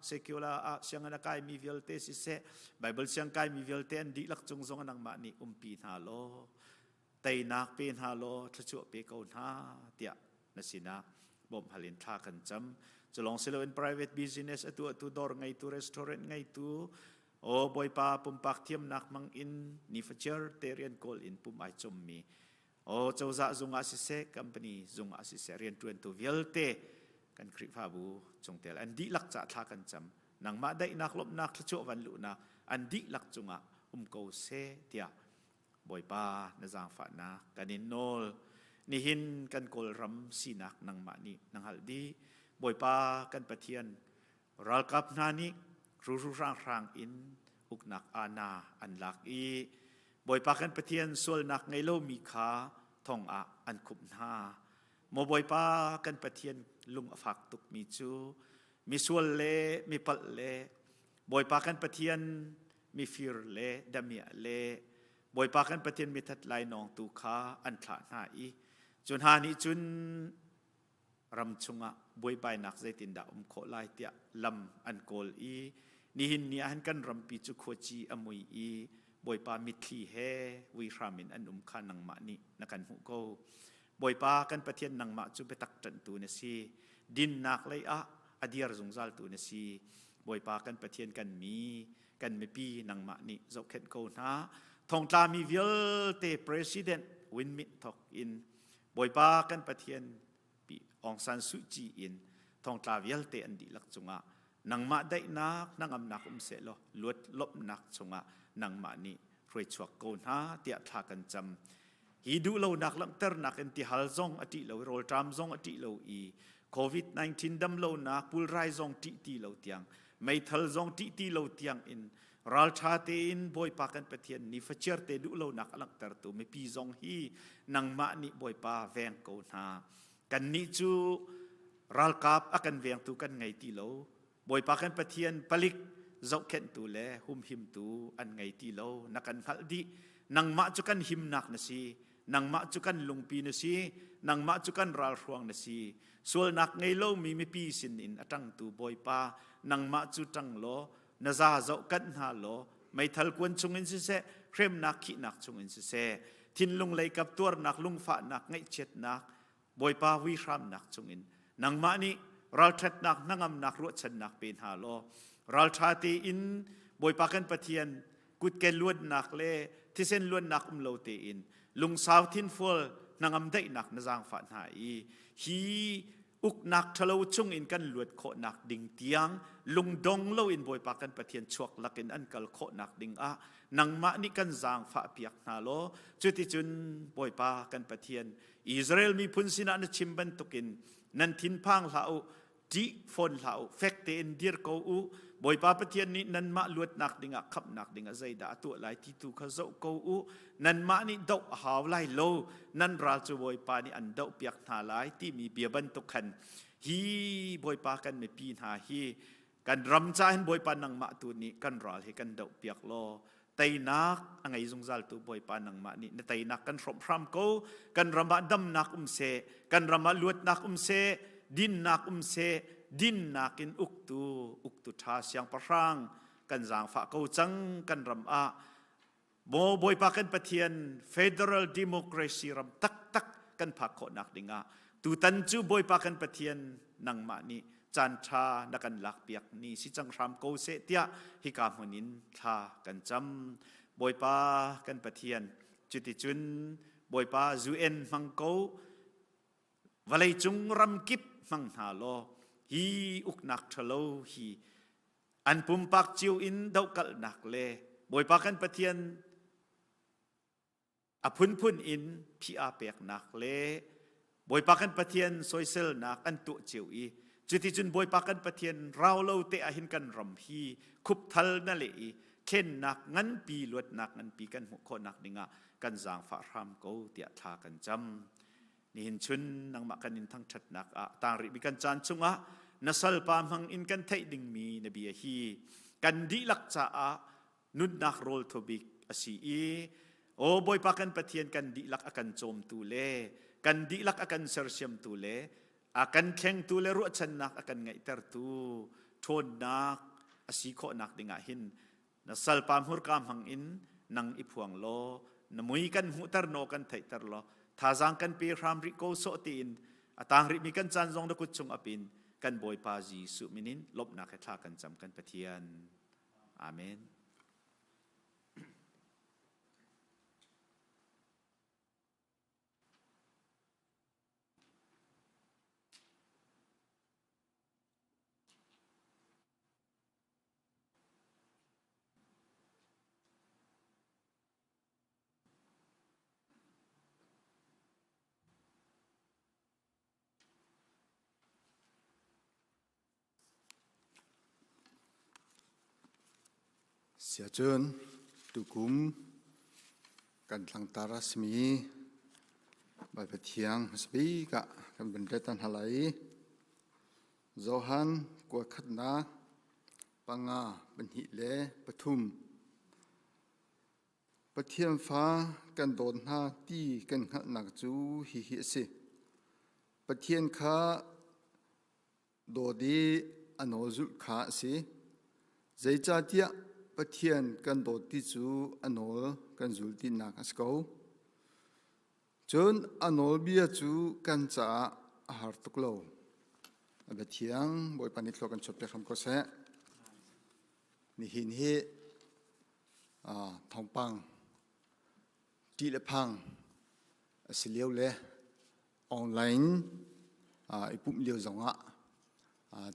secular ah sianginn a kaimi vialte siseh Bible siang kaimi vialte an dihlak cung zong nangmah nih umpi hna law teinak pe hna law thluachuah pe ko hna tiah na sinah bawmh hal in thla kan cam culong siloin private business atu atu dawr ngeitu restaurant ngeitu o bawipa pumpak thiamnak mang in nifachiar te rian kawl in pum ai chommi o cozah zung ah siseh company zung ah siseh riantuantu vialte kan Khrihfabu chungtel an dihlak ca thla kan cam nangmah daihnak lawmhnak thluachuah van luhnak an dihlak cungah um ko seh tiah Bawipa na zaangfahnak kan in nawl. Nihin kan Kawlram sinak nangmah nih na hngalh dih. Bawipa kan Pathian, ralkap hna nih ruru hranghrang in uknak aana an lak i Bawipa kan Pathian sualnak ngei lomi kha thong ah an khumh hna. Maw Bawipa kan Pathian lung a fak tukmi cu misual le mipalh le Bawipa kan Pathian mifir le damiah le Bawipa kan Pathian mithat lainawngtu kha an thlah hna i cu hna nih cun ram chungah buaibainak zeitindah um khawh lai tiah lam an kawl i nihin ni ah hin kan rampi cu khuaci a mui i Bawipa mitthli he vuihram in an um kha nangmah nih na kan hmuh ko. Bawipa kan Pathian nangmah cu biatak ṭanhtu na si. Dinnak lei ah a dir zungzaltu na si. Bawipa kan Pathian kan mi, kan mipi nangmah nih zohkhenh ko hna. Thongtlami vialte President Win Myint thawk in Bawipa kan Pathian pi Aung San Suu Kyi in thongtla vialte an dihlak cungah nangmah daihnak hnangamnak um seh law luat lawmhnak chungah nangmah nih hruaichuak ko hna tiah thla kan cam. Hi duhlonak langhternak in tihal zong a ṭih lo i rawlṭam zong a ṭih lo i COVID-19 damlonak pulrai zong ṭih ti lo tiang meithal zong ṭih ti lo tiang in ralṭha tein Bawipa kan Pathian nih faciar te duhlonak a langhtertu mipi zong hi nangmah nih Bawipa veng ko hna. Kannih cu ralkap a kan vengtu kan ngei ti lo. Bawipa kan Pathian palik zohkhenhtu le humhimtu an ngei ti lo na kan hngalh dih nangmah cu kan himnak na si nangmah cu kan lungpi na si nangmah cu kan ralhruang na si sualnak ngei lomi mipi sinin a ṭangtu Bawipa nangmah cu ṭang law na za zoh kanh hna law meithal kuan chungin siseh hremnak khihnak chungin siseh thinlung leikap tuarnak lungfahnak ngaihchiatnak Bawipa vuihramnak chungin nangmah nih ralṭhatnak hnangamnak ruahchannak pe hna law ralṭha tein Bawipa kan Pathian kutke luannak le thisen luannak um lo tein lungsau thinfual hnangam daihnak na zaangfah hna i hi uknak ṭhalo chungin kan luat khawhnak ding tiang lungdong loin Bawipa kan Pathian chuak lakin an kal khawhnak ding ah nangmah nih kan zaangfah piak hna law cuticun Bawipa kan Pathian Israel miphun sinah na chim bantukin nan thinphang hlah u ṭih fawn hlah u fek tein dir ko u Bawipa Pathian nih nanmah luatnak dingah khamhnak dingah zeidah a tuah lai ti tu kha zoh ko u nanmah nih doh a hau lai lo nan ral cu Bawipa nih an dohpiak hna lai timi bia bantuk khan hi Bawipa kan mipi hna hi. Kan ram ca hin Bawipa nangmah tu nih kan ral hi kan doh piak law teinak a ngei zungzal tu Bawipa nangmah nih na teinak kan hrawmh hram ko. Kan ram ah damnak um seh, kan ram ah luatnak um seh, dinnak um seh, dinnak in uktu uktu ṭha siangpahrang kan zaangfah ko cang kan ram ah Maw Bawipa kan Pathian Federal Democracy ram taktak kan phak khawhnak dingah tutan cu Bawipa kan Pathian nangmah nih caan ṭha na kan lakpiak ni si cang hram ko seh tiah hika hmun in thla kan cam. Bawipa kan Pathian cuticun Bawipa UN hmang ko vawleicung ramkip hmang hna law hi uknak ṭhalo hi an pumpak cio in dohkalhnak le Bawipa kan Pathian a phunphun in phiah peknak le Bawipa kan Pathian soiselnak an tuah cio i cuticun Bawipa kan Pathian rau lo te ah hin kan ram hi khupthal na leh i thlennak nganpi luatnak nganpi kan hmuh khawhnak dingah kan zaangfah hram ko tiah thla kan cam. Nihin chun nangmah kan in thangṭhatnak ah tang rihmi kan caan chungah na salpa hmang in kan theih dingmi na bia hi kan dihlak caah nunnak rawl thobik a si i aw Bawipa kan Pathian kan dihlak a kan cawmtu le kan dihlak a kan sersiamtu le a kan thlengtu le ruahchannak a kan ngeihtertu ṭhawnnak a si khawhnak dingah hin Na salpa hmurka hmang in nang i phuang law na mui kan hmuhter naw kan theihter law thazaang kan pe hram rih ko sawh tiin a tang rihmi kan caan zong na kut chung apin kan Bawipa Jesuh minin lawmhnak he thla kan cam kan Pathian. Amen. Siacun tukum kan tlangtar a simi Baibal Thiang hmasa bik ah kan vun ret hna lai. Johan kuakhatnak panga pahnih le pathum. Pathian fa kan dawt hna ti kan hngalhnak cu hihi a si. Pathian kha dawt i a nawl zulh kha a si. Zeicahtiah Pathian kan dawt ti cu a nawl kan zul tinak a si ko. Cun a nawlbia cu kan caah a har tuk lo. A bia thiang Bawipa nih thlua kan chuahpiak hram ko seh. Nihin hi thawngpang ṭih le phang a si lio le online i pumh lio zongah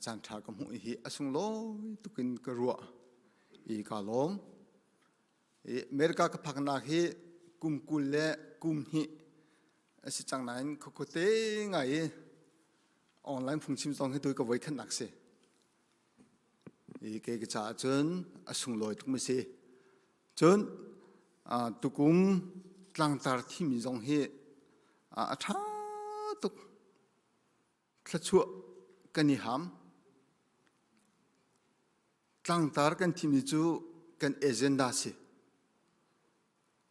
caan ṭha ka hmuh hi a sunglawi tukin ka ruah i kaa lawm. America ka phaknak hi kum 20 le kum hnih a si cang nain khuakhuate ngai i online phungchim zong hi tu ka voi khatnak si. I kei ka caah cun a sunglawi tuk mi si. Cun tukum tlangtar thimi zong hi a ṭha tuk. Thluachuah kan i ham. Tlangtar kan thimmi cu kan agenda si.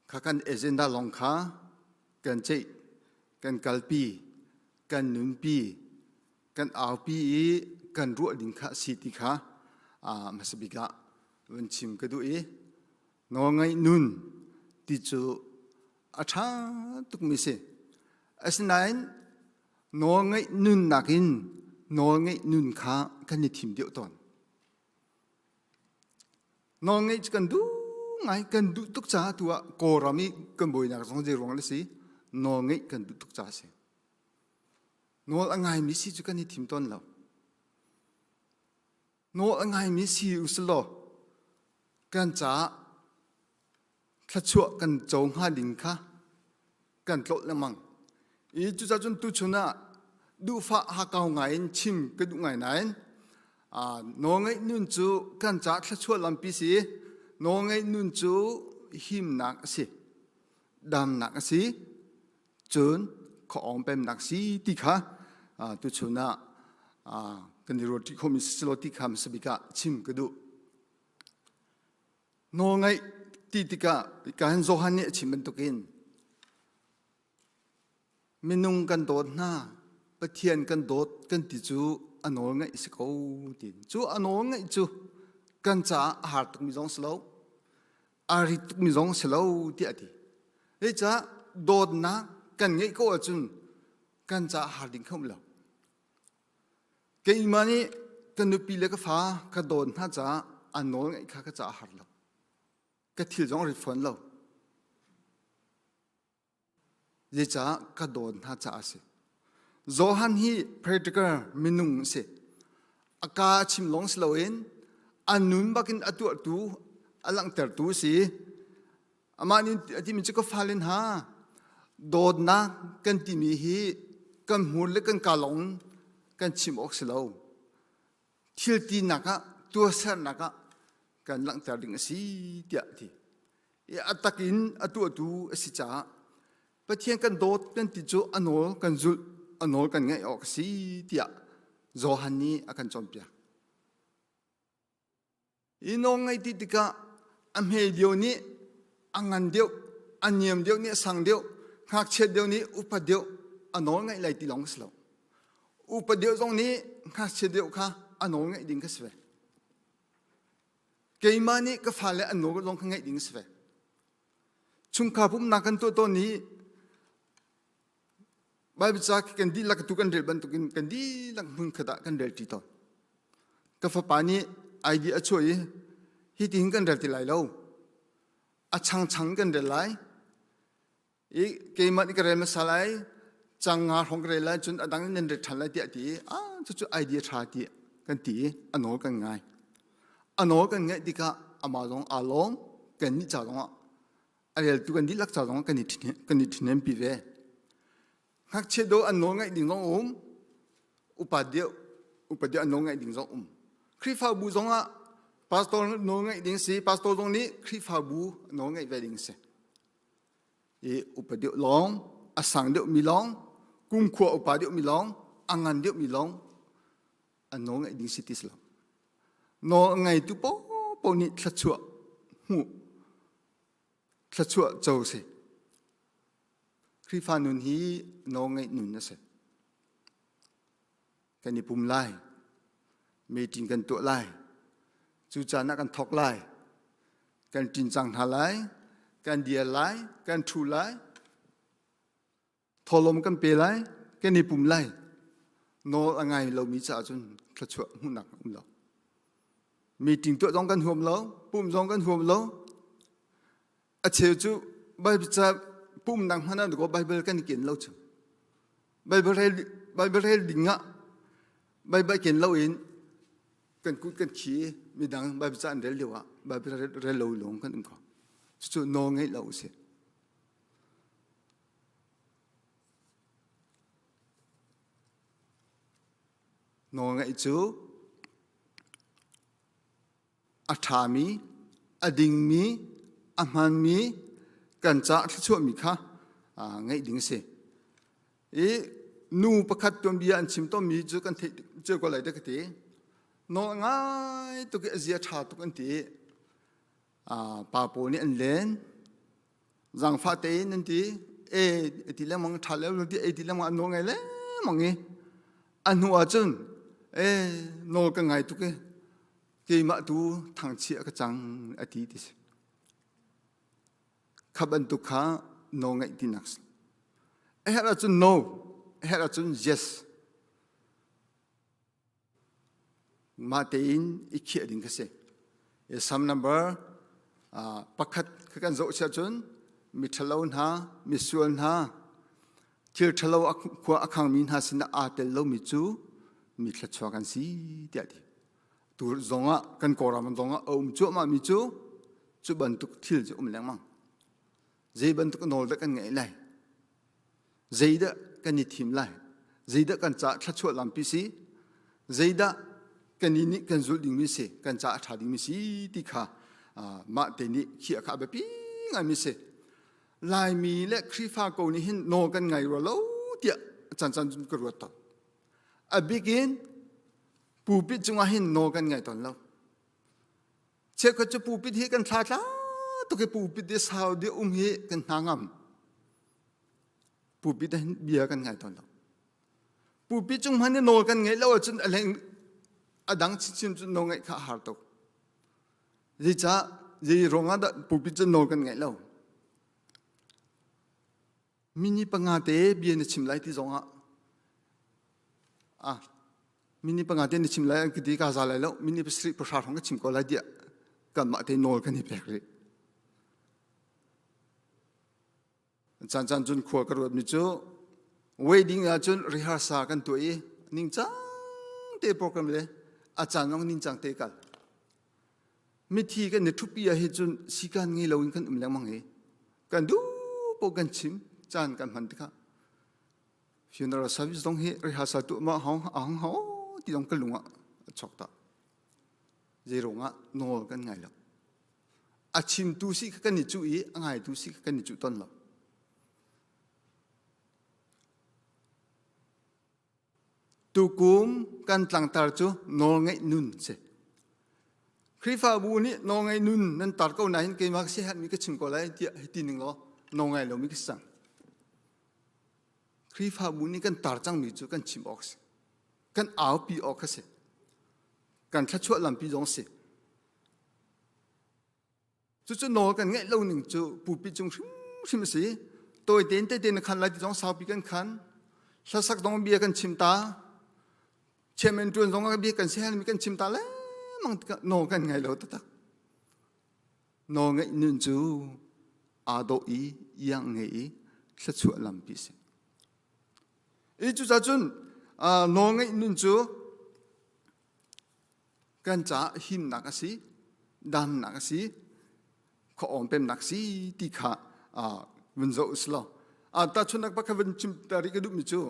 Kha kan agenda lawng kha kan ceih, kan kalpi, kan nunpi, kan aupi i kan ruah ding kha si ti kha hmasa bik ah vun chim ka duh i nawlngaih nun ti cu a ṭha tukmi si. Asinain nawlngaih nunnak in nawlngaih nun kha kan i thim deuh tawn. Nawlngaih cu kan duh ngai, kan duh tuk caah tu ah Kawlram i kan buainak zong zei ruang le si, nawlngaih kan duh tuk caah a si. Nawl a ngaimi si cu kan i thim tawn lo. Nawl a ngaimi si usilaw kan caah thluachuah kan co hnga ding kha kan tlolh lengmang. I cucaah cun tuchun ah duhfah hakau ngai in chim ka duh ngai nain nawlngaih nun cu kan caah thluachuah lampi si. Nawlngaih nun cu himnak a si, damnak a si, cun khuaawng pemnak si ti kha tuchun ah. kan i ruat ṭi khomi si lo ti kha hmasa bik ah chim ka duh. Nawlngaih ti tikah ka hin Johan nih a chim bantukin minung kan dawt hna Pathian kan dawt kan ti cu a nawl ngaih si ko ti cu a nawl ngaih cu kan caah a har tukmi zong si lo a rit tukmi zong si lo tiah a ti. Zeicah dawtnak kan ngeih ko ahcun kan caah har ding kha um lo. Keimah nih ka nupi le ka fa ka dawt hna caah an nawl ngaih kha ka caah a har lo. Ka thil zong a rit fawn lo. Zeicah ka dawt hna caah a si. Johan hi practical minung a si. A ka a chim lawng si loin a nun bakin a tuahtu, a langhtertu a si. Amah nih a timi cu ka fale hna dawtnak kan timi hi kan hmur le kan ka lawng kan chim awk si lo. Thil tinak ah tuahsernak ah kan langhter ding a si tiah a ti. I a tak in a tuahtu a si caah Pathian kan dawt kan ti cu a nawl kan zulh a nawl kan ngaih awk a si tiah Johan nih a kan cawnpiak. Hi nawl ngaih ti tikah a hme deuh nih a ngan deuh, a niam deuh nih a sang deuh, ngakchia deuh nih upa deuh a nawl ngaih lai ti lawng a si lo. Upa deuh zong nih ngakchia deuh kha a nawl ngaih ding ka si ve. Keimah nih ka fale an nawl zong kha ngaih ding a si ve. Chungkhar pumhnak kan tuah tawn i Bible ca kan dihlak tu kan rel bantukin kan dihlak hmun khat ah kan rel ṭi tawn. Ka fapa nih ID a chuah i hi tihin kan rel ti lai lo. A changchang kan rel lai. I keimah nih ka rel hmasa lai, cang nga hrawng ka rel lai cun a dang in nan rel ṭhan lai tiah a ti i ah cucu idea ṭha ti kan ti i a nawl kan ngai. A nawl kan ngaih tikah amah zong aa lawm, kannih ca zongah a reltu kan dihlak ca zong kan i kan i ṭhihnempi ve. Ngakchia dawh an nawl ngaih ding zong um, upa deuh upa deuh an nawl ngaih ding zong um. Khrihfabu zong ah pastor nawl ngaih ding si, pastor zong nih Khrihfabu nawl ngaih ve ding si. I upa deuh lawng, a sang deuh mi lawng, kumkhua upa deuh mi lawng, a ngan deuh mi lawng an nawl ngaih ding si ti si lo. Nawl ngaitu paohpaoh nih thluachuah hmuh thluachuah co si. Khrihfa nun hi nawlngaih nun a si. Kan i pum lai. Meeting kan tuah lai. Cu caan ah kan thawk lai. Kan ṭin cang hna lai. Kan dir lai. Kan ṭhu lai. Tholom kan pe lai. Kan i pum lai. Nawl a ngai lomi caah cun thluachuah hmuhnak a um lo. Meeting tuah zong kan huam lo, pum zong kan huam lo. A cheu cu Bible ca pumnak hmanh ah ko Bible kan i ken lo cu. Bible rel Bible rel ding ah Bible ken lo in kan kut kan khi midang Bible ca an rel lio ah Bible rel lo lawng kan um ko. Cucu nawl ngeih lo a si. Nawlngaih cu a ṭhami, a dingmi, a hmaanmi kan caah thluachuahmi kha ngeih ding a si. I nu pakhat tuanbia an chim tawnmi cu kan theih cio ko lai dah ka ti. Nawl ngai tuk i a zia ṭha tuk an ti. Pa pawl nih an len. Zaangfah tein an ti e ti lengmang ṭha leo ti ei ti lengmang an nawl ngai lengmang i a hnu ah cun e nawl ka ngai tuk i keimah tu thangchia ka cang a ti ti si kha bantuk kha nawl ngaih tinak si a herh ahcun no a herh ahcun yes Mah tein i khiah ding kha si. Psalm number pakhat kha kan zoh siah cun miṭhalo hna, misual hna, thil ṭhalo khua a khangmi hna sinah aa tel lomi cu mi thluachuak an si tiah a ti. Tu zongah kan Kawlram zongah a um cuahmahmi cu cu bantuk thil cu um lengmang. Zei bantuk nawl dah kan ngeih lai? Zeidah kan i thim lai? Zeidah kan caah thluachuah lampi si? Zeidah kan i nih kan zulh dingmi si? Kan caah a ṭha dingmi si ti kha mah te nih khiah kha a biapi ngaimi si. Laimi le Khrihfa ko nih hin nawl kan ngai rua lo tiah a caan caan cun ka ruat tawn. A bik in Pulpit cungah hin nawl kan ngai tawn lo. Cheukhat cu pulpit hi kan thla tla tuk i pulpit i sau deuh um hi kan hna ngam. Pulpit ah hin bia kan ngai tawn lo. Pulpit cung hmanh i nawl kan ngeih lo ahcun a leng a dang chinchin cu nawl ngeih kha a har tuk. Zeicah zei ruangah dah pulpit cu nawl kan ngeih lo? Mini panga te bia na chim lai ti zongah ah mini panga te na chim lai an ka ti ka za lai lo mini pasarih pahra hrawng ka chim ko lai tiah kanmah te nawl kan i pek rih. Caan caan cun khua ka ruat mi cu wedding ah cun rehearsal kan tuah i ningcang te program le a caan zong ningcang te kal. Mithi kan i ṭhupi ah hi cun sikan ngei loin kan um lengmang i kan duh paoh kan chim caan kan hman tikah funeral service zong hi rehearsal tuah ma hong ahong ho ti zong ka lung ah a chok ta. Zei ruangah nawl kan ngai lo. A chimtu si kha kan i cuh i a ngaitu si kha kan i cuh ton lo. Tukum kan tlangtar cu nawlngaih nun si. Khrihfabu nih nawlngaih nun nan tar ko nain keimah ka siaherhmi ka chim ko lai tiah hiti ning law nawlngai lomi ka si cang. Khrihfabu nih kan tar cangmi cu kan chim awk si. Kan aupi awk a si. Kan thluachuah lampi zong si. Cucu nawl kan ngeih lo ning cu pupi cung hrimhrim a si. Tawi tein tete na khan lai ti zong saupi kan khan. Hlasak zong bia kan chim ta. Chairman tuan zong bia kan sehal mi kan chim ta lengmang tikah nawl kan ngai lo taktak. Nawl ngeih nun cu aa dawh i iang ngei i thluachuah lampi si. I cucacun nawl ngeih nun cu Kan caah himnak a si, damnak a si, khuaawm pemnak si ti kha vun zoh usih law. Tahchunhnak pakhat vun chim ta rih ka duhmi cu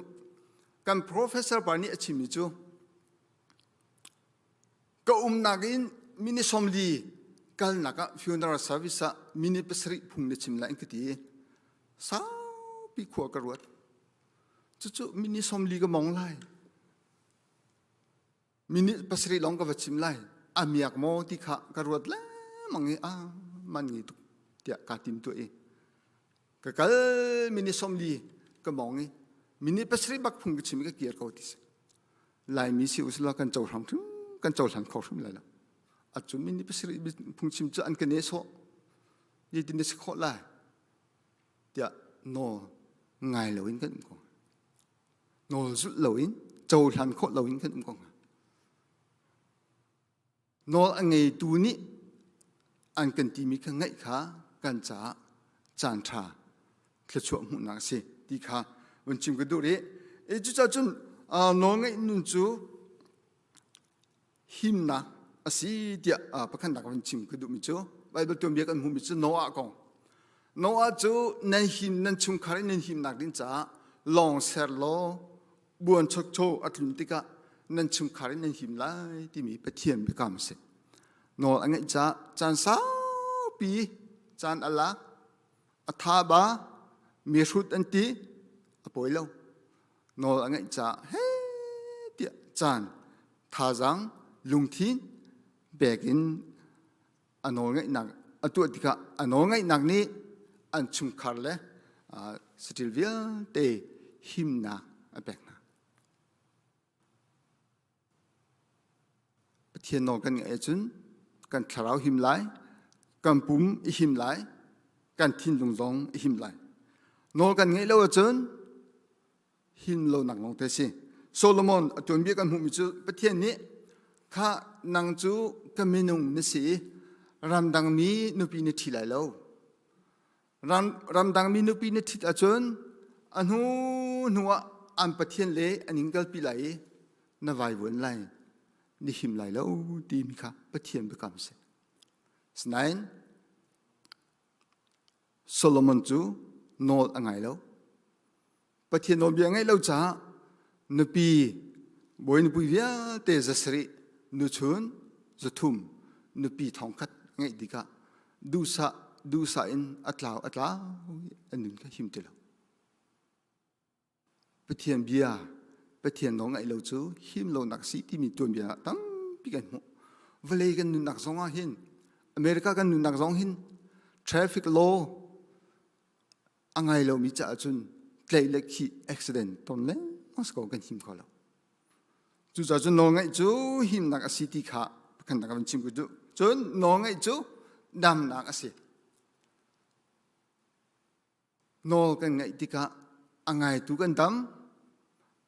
kan professor pa nih a chimmi cu ka umnak in minute 40 kalnak ah funeral service ah minute 7 phung na chim lai an ka ti. Saupi khua ka ruat. Cucu minute 40 ka mong lai. Minute 7 lawng ka va chim lai. A miak maw ti kha ka ruat lengmang i a man ngi tuk tiah kaa tim tuah i ka kal minute 40 ka mong i minute 7 bak phung ka chim i ka kir ko ti si. Laimi si usila kan cohlang hrim kan cohlan kho hrim lai lo. Acu minute 7 phung chim cu an ka ne sawh. Zeitin na si khawh lai tiah nawl ngai loin kan um ko. Nawl zulh loin cohlan khawh loin kan um ko hnga. Nawl a ngeitu nih an kan timi kha ngaih kha kan caah caan ṭha thluachuah hmuhnak a si ti kha vun chim ka duh rih. E cucaah cun nawl ngeih nun cu himnak a si tiah pakhatnak vun chim ka duhmi cu Bible tuanbia kan hmuhmi cu Noah kong. Noah cu nan him nan chungkhar in nan himnak ding caah lawng ser law buan chokcho a tlun tikah nan chungkhar in nan him lai timi Pathian biakam a si. Nawl a ngeih caah caan saupi caan a lak a tha ba mi hrut an ti a pawi lo. Nawl a ngeih caah he tiah caan thazaang lungthin pek in a nawlngeihnak a tuah tikah a nawlngeihnak nih an chungkhar le saṭil vialte himnak a pek hna. Pathian nawl kan ngaih ahcun kan thlarau him lai, kan pum i him lai, kan thinlung zong i him lai. Nawl kan ngeih lo ahcun him lonak lawng te si. Solomon a tuanbia kan hmuhmi cu Pathian nih kha nang cu ka minung na si i ramdang mi nupi na ṭhi lai lo. Ram, ramdang mi nupi na ṭhit ahcun a hnu hnu ah an Pathian le an in kalpi lai i na vaivuan lai, na him lai lo timi kha Pathian biakam a si. Asinain Solomon cu nawl a ngai lo. Pathian nawlbia ngaih lo caah nupi bawi nupi vialte 700 nuchun 300 nupi 1000 ngeih tikah duhsah duhsah in a tlau a tlau i a nun kha him ti lo. Pathian bia. Pathian nawl ngaih lo cu him lonak si timi tuanbia ah tampi kan hmuh. Vawlei kan nunnak zong ah hin America kan nunnak zong hin traffic law a ngai lomi caah cun tlaih le khih accident ton lengmang si ko kan him kho lo. Cucaah cun nawlngaih cu himnak a si ti kha pakhat ka van chim ku duh. Cun nawlngaih cu damnak a si. Nawl kan ngaih tikah a ngaitu kan dam,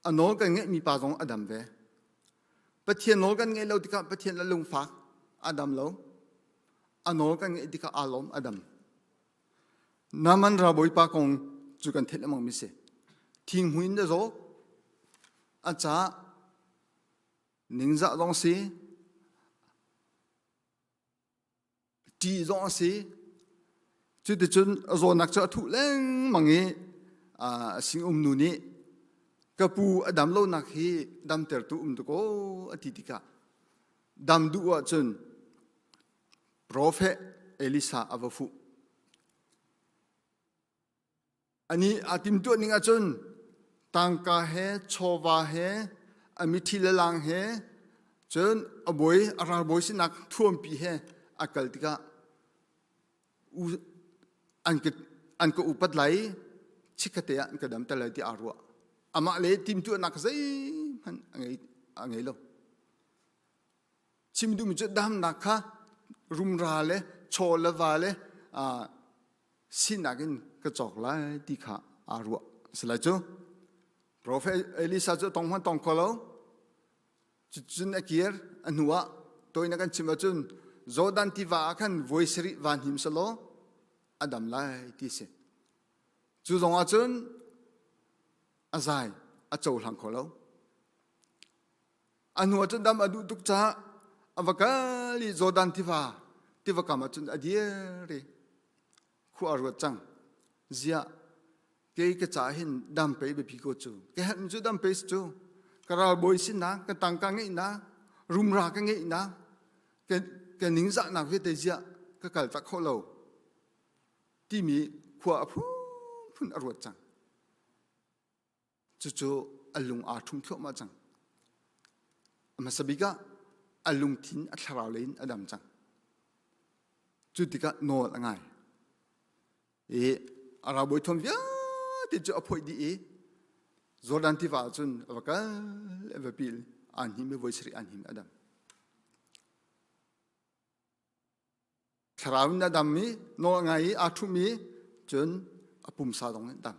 a nawl kan ngaihmi pa zong a dam ve. Pathian nawl kan ngaih lo tikah Pathian a lungfak, a dam lo. A nawl kan ngaih tikah aa lawm, a dam. Naaman ralbawipa kong cu kan theih lengmang mi si. Thinghmui in a zaw, a ca ningzah zong si, ṭih zong a si. Cuticun a zawnak cu a thuh lengmang i a singum nu nih ka pu a dam lonak hi damtertu um dakaw a ti tikah dam duh ahcun Profet Elisa a va fuh. Anih aa timtuah ning ahcun tangka he chawva he a mithi le lang he cun a bawi a ralbawi sinak thuampi he a kal tikah an ka an ka upat lai chikkate ah an ka damter lai ti aa ruah. Amah le timtuahnak zeihmanh a ngei a ngei lo. Chim duhmi cu damnak kha rumra le chaw le va le sinak in ka cawk lai ti kha aa ruah si lai cu. Prophet Elisa cu tong hman tong kho lo. Cucun a kir a hnu ah toinak kan chim ahcun Jordan tiva ah khan voi sarih van him selaw a dam lai ti si. Cu zong ahcun a zai a cohlang kho lo. A hnu ah cun dam a duh tuk caah a va kal i Jordan tiva tiva kam ah cun a dir i khua a ruat cang. Ziah kei ka caah hin dam pei biapi ko cu. Ka herh cu dam pei si cu. Ka ralbawi sinak, ka tangka ngeihnak, rumra ka ngeihnak, ka, ka ningzahnak vialte ziah ka kal tak kho lo timi khua a phunphun a ruat cang. Cucu a lung aa ṭhum thluahmah cang. A hmasa bik ah a lungthin a thlarau lei in a dam cang. Cu tikah nawl a ngai. I a ralbawi thuam vialte cu a phoih dih i Jordan tiva ah cun a va kal a va pil aan hnim i voi sarih aan hnim a dam. Thlarau in a dam i nawl a ngai i aa ṭhum i cun a pumsa zong in dam.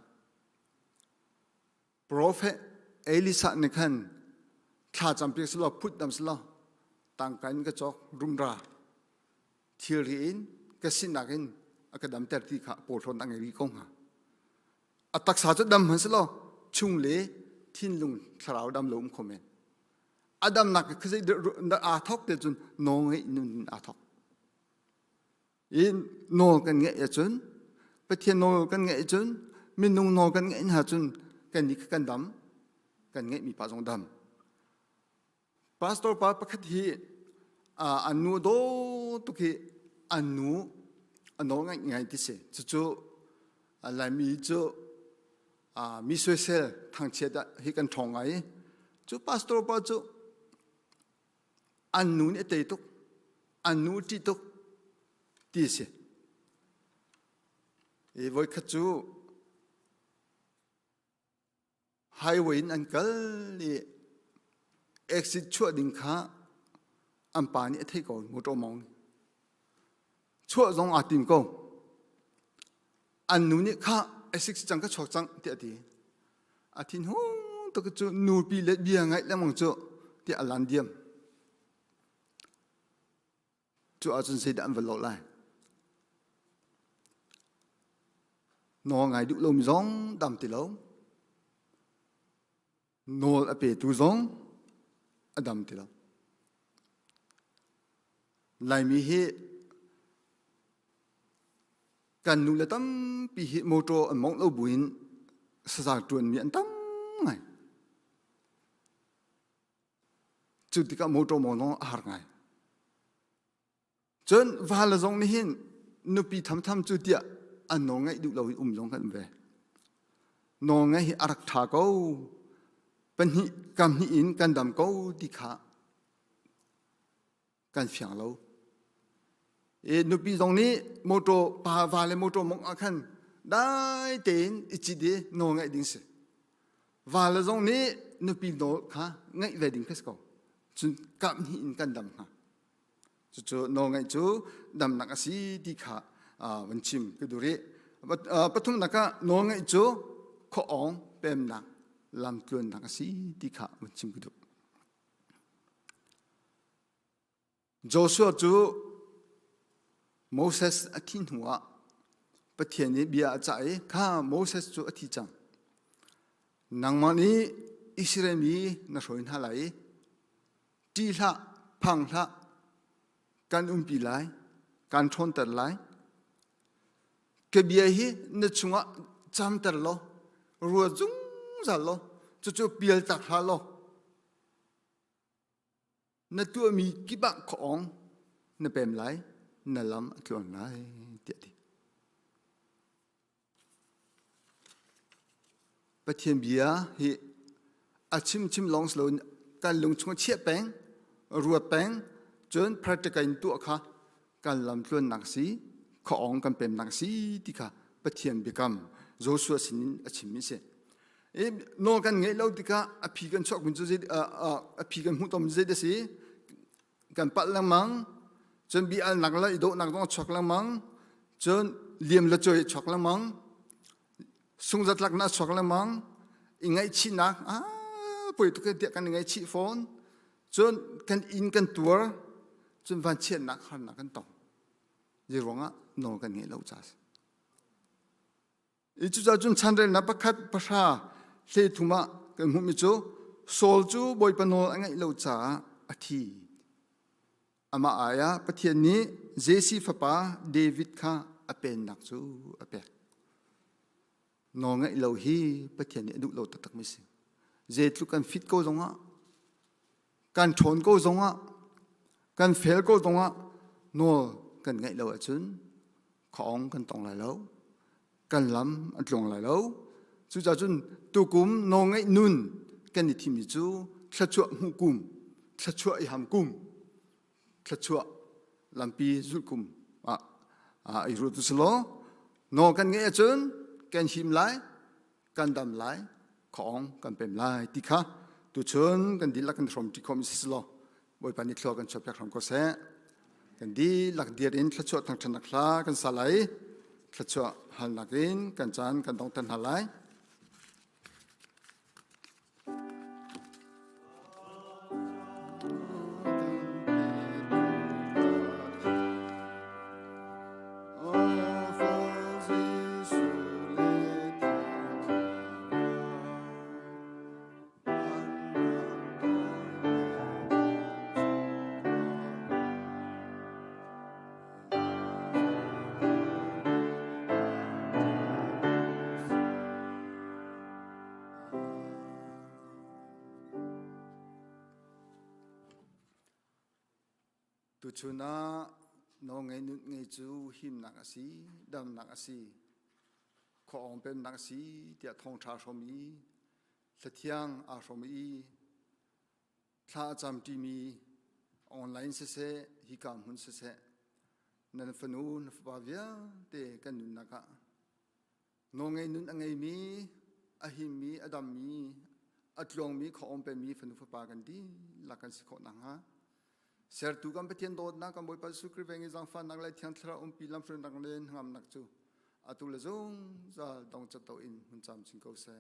Profet Elisa nih khan thla campiak selaw phut dam selaw tangka in ka cawk rumra thilri in ka sinak in a ka damter ti kha pawhlawn a ngei rih ko hnga. A taksa cu dam hmanh selaw chung le thinlung thlarau dam lo um kho men. A damnak khi zei aa thawk te cun nawl ngeih nun in aa thawk. I nawl kan ngeih ahcun Pathian nawl kan ngeih ahcun minung nawl kan ngeih hna cun kan nih kan dam kan ngeihmi pa zong dam. Pastor pa pakhat hi an nu daw tuk hi an nu a nawl ngaih ngai ti si. Cucu Laimi cu mi soisel thangchiat ah hi kan ṭhawng ngai i cu pastor pa cu an nu nih a tei tuk an nu ṭih tuk ti a si i voikhat cu highway in an kal i exit chuah ding kha an pa nih a theih ko motor mong chuah zong aa tim ko an nu nih kha exit cang ka chuak cang tiah a ti a thin hung tuk cu nupi le bia ngaih lengmang cu tiah a lan diam Cu ahcun zeidah an va lawh lai? Nawl ngai duh lomi zong dam ti lo. Nawl a petu zong a dam ti lo. Laimi hi kan nu le tampi hi motor an mongh lo buin saza ṭuanmi an tam ngai. Cu tikah motor maw zong a har ngai. Cun vala zong nih hin nupi thamtham cu tiah an nawl ngaih duh lo i um zong kan um ve. Nawl ngaih hi a rak ṭha ko. Pahnih kam hnih in kan dam ko ti kha kan fiang lo. E nupi zong nih motor pa va le motor mong ah khan dai tein i cit i nawl ngaih ding si. Va le zong nih nupi nawl kha ngaih ve ding khi si ko. Cun kap hnih in kan dam hna. Cucu nawlngaih cu damnak a si ti kha van chim ka duh rih. Pathumnak ah nawlngaih cu khuaawng pemnak lamtluannak a si ti kha van chim ka duh. Joshua cu Moses a thi hnu ah Pathian nih bia a cah i kha Moses cu a thi cang. Nangmah nih Israel mi na hruai hna lai i Ṭih hlah, phang hlah, kan umpi lai, kan ṭhawnter lai. Ka bia hi na chungah camter law, ruat zungzal law, cucu pial tak hlah law, na tuahmi kip ah khuaawng na pem lai, na lam a tluang lai, tiah a ti. Pathian bia hi a chimchim lawng si loin kan lung chung chiah peng, ruat peng, cun practical in tuah kha kan lamtluannak si, khuaawng kan pemnak si ti kha Pathian biakam Joshua sinin a chimmi si. I nawl kan ngeih lo tikah a phi kan chuak cu zei a phi kan hmuh tom zei a si kan palh lengmang cun bi alnak le i dawhnak zong a chuak lengmang cun liam le cawi a chuak lengmang sungzatlaknak a chuak lengmang i ngaihchihnak ah poi tuk tiah kan i ngaihchih fawn cun kan inn kan tuar cun vanchiatnak harnak kan tong zei ruangah nawl kan ngeih lo ca si I cucaah cun chanrelnak pakhat pahra hle thum ah kan hmuhmi cu Saul cu Bawipa nawl a ngaih lo caah a thi. Amah ai ah Pathian nih Jesse fapa David kha a pennak cu a pek. Nawl ngaih lo hi Pathian nih a duh lo taktakmi si. Zeitluk kan fit ko zongah kan ṭhawn ko zongah kan fel ko zongah nawl kan ngaih lo ahcun khaawng kan tong lai lo kan lam a tluang lai lo cucaah cun tukum nawlngaih nun kan i thimmi cu thluachuah hmuh kum thluachuah i ham kum thluachuah lampi zulh kum ah i ruat u selaw nawl kan ngeih ahcun kan him lai kan dam lai khaawng kan pem lai ti kha tuchun kan dihlak kan hrawm ṭi khawh mi si law Bawipa nih thlua kan chuahpiak hram ko seh. Kan dihlak dir in thluachuah thangṭhatnak hla kan sa lai. Thluachuah halnak in kan caan kan dongter hna lai. Tuchun ah nawlngei nunngei cu himnak a si, damnak a si, khuaawng pemnak a si tiah thawngṭha hrawm i thlathiang aa hrawm i thla a camṭimi online siseh hika hmun siseh nan fanu na fapa vialte kan nunnak ah Nawlngei nun a ngeimi, a himmi, a dammi, a tluangmi, khuaawm pemi fanu fapa kan dihlak kan si khawh nakhnga sertu kan Pathian dawtnak kan Bawipa Jesuh Khrih veng i zaangfahnak le Thiang Thlarau umpi lamhruainak le hnangamnak cu atu le zungzal dong cat in hmun camcin ko seh.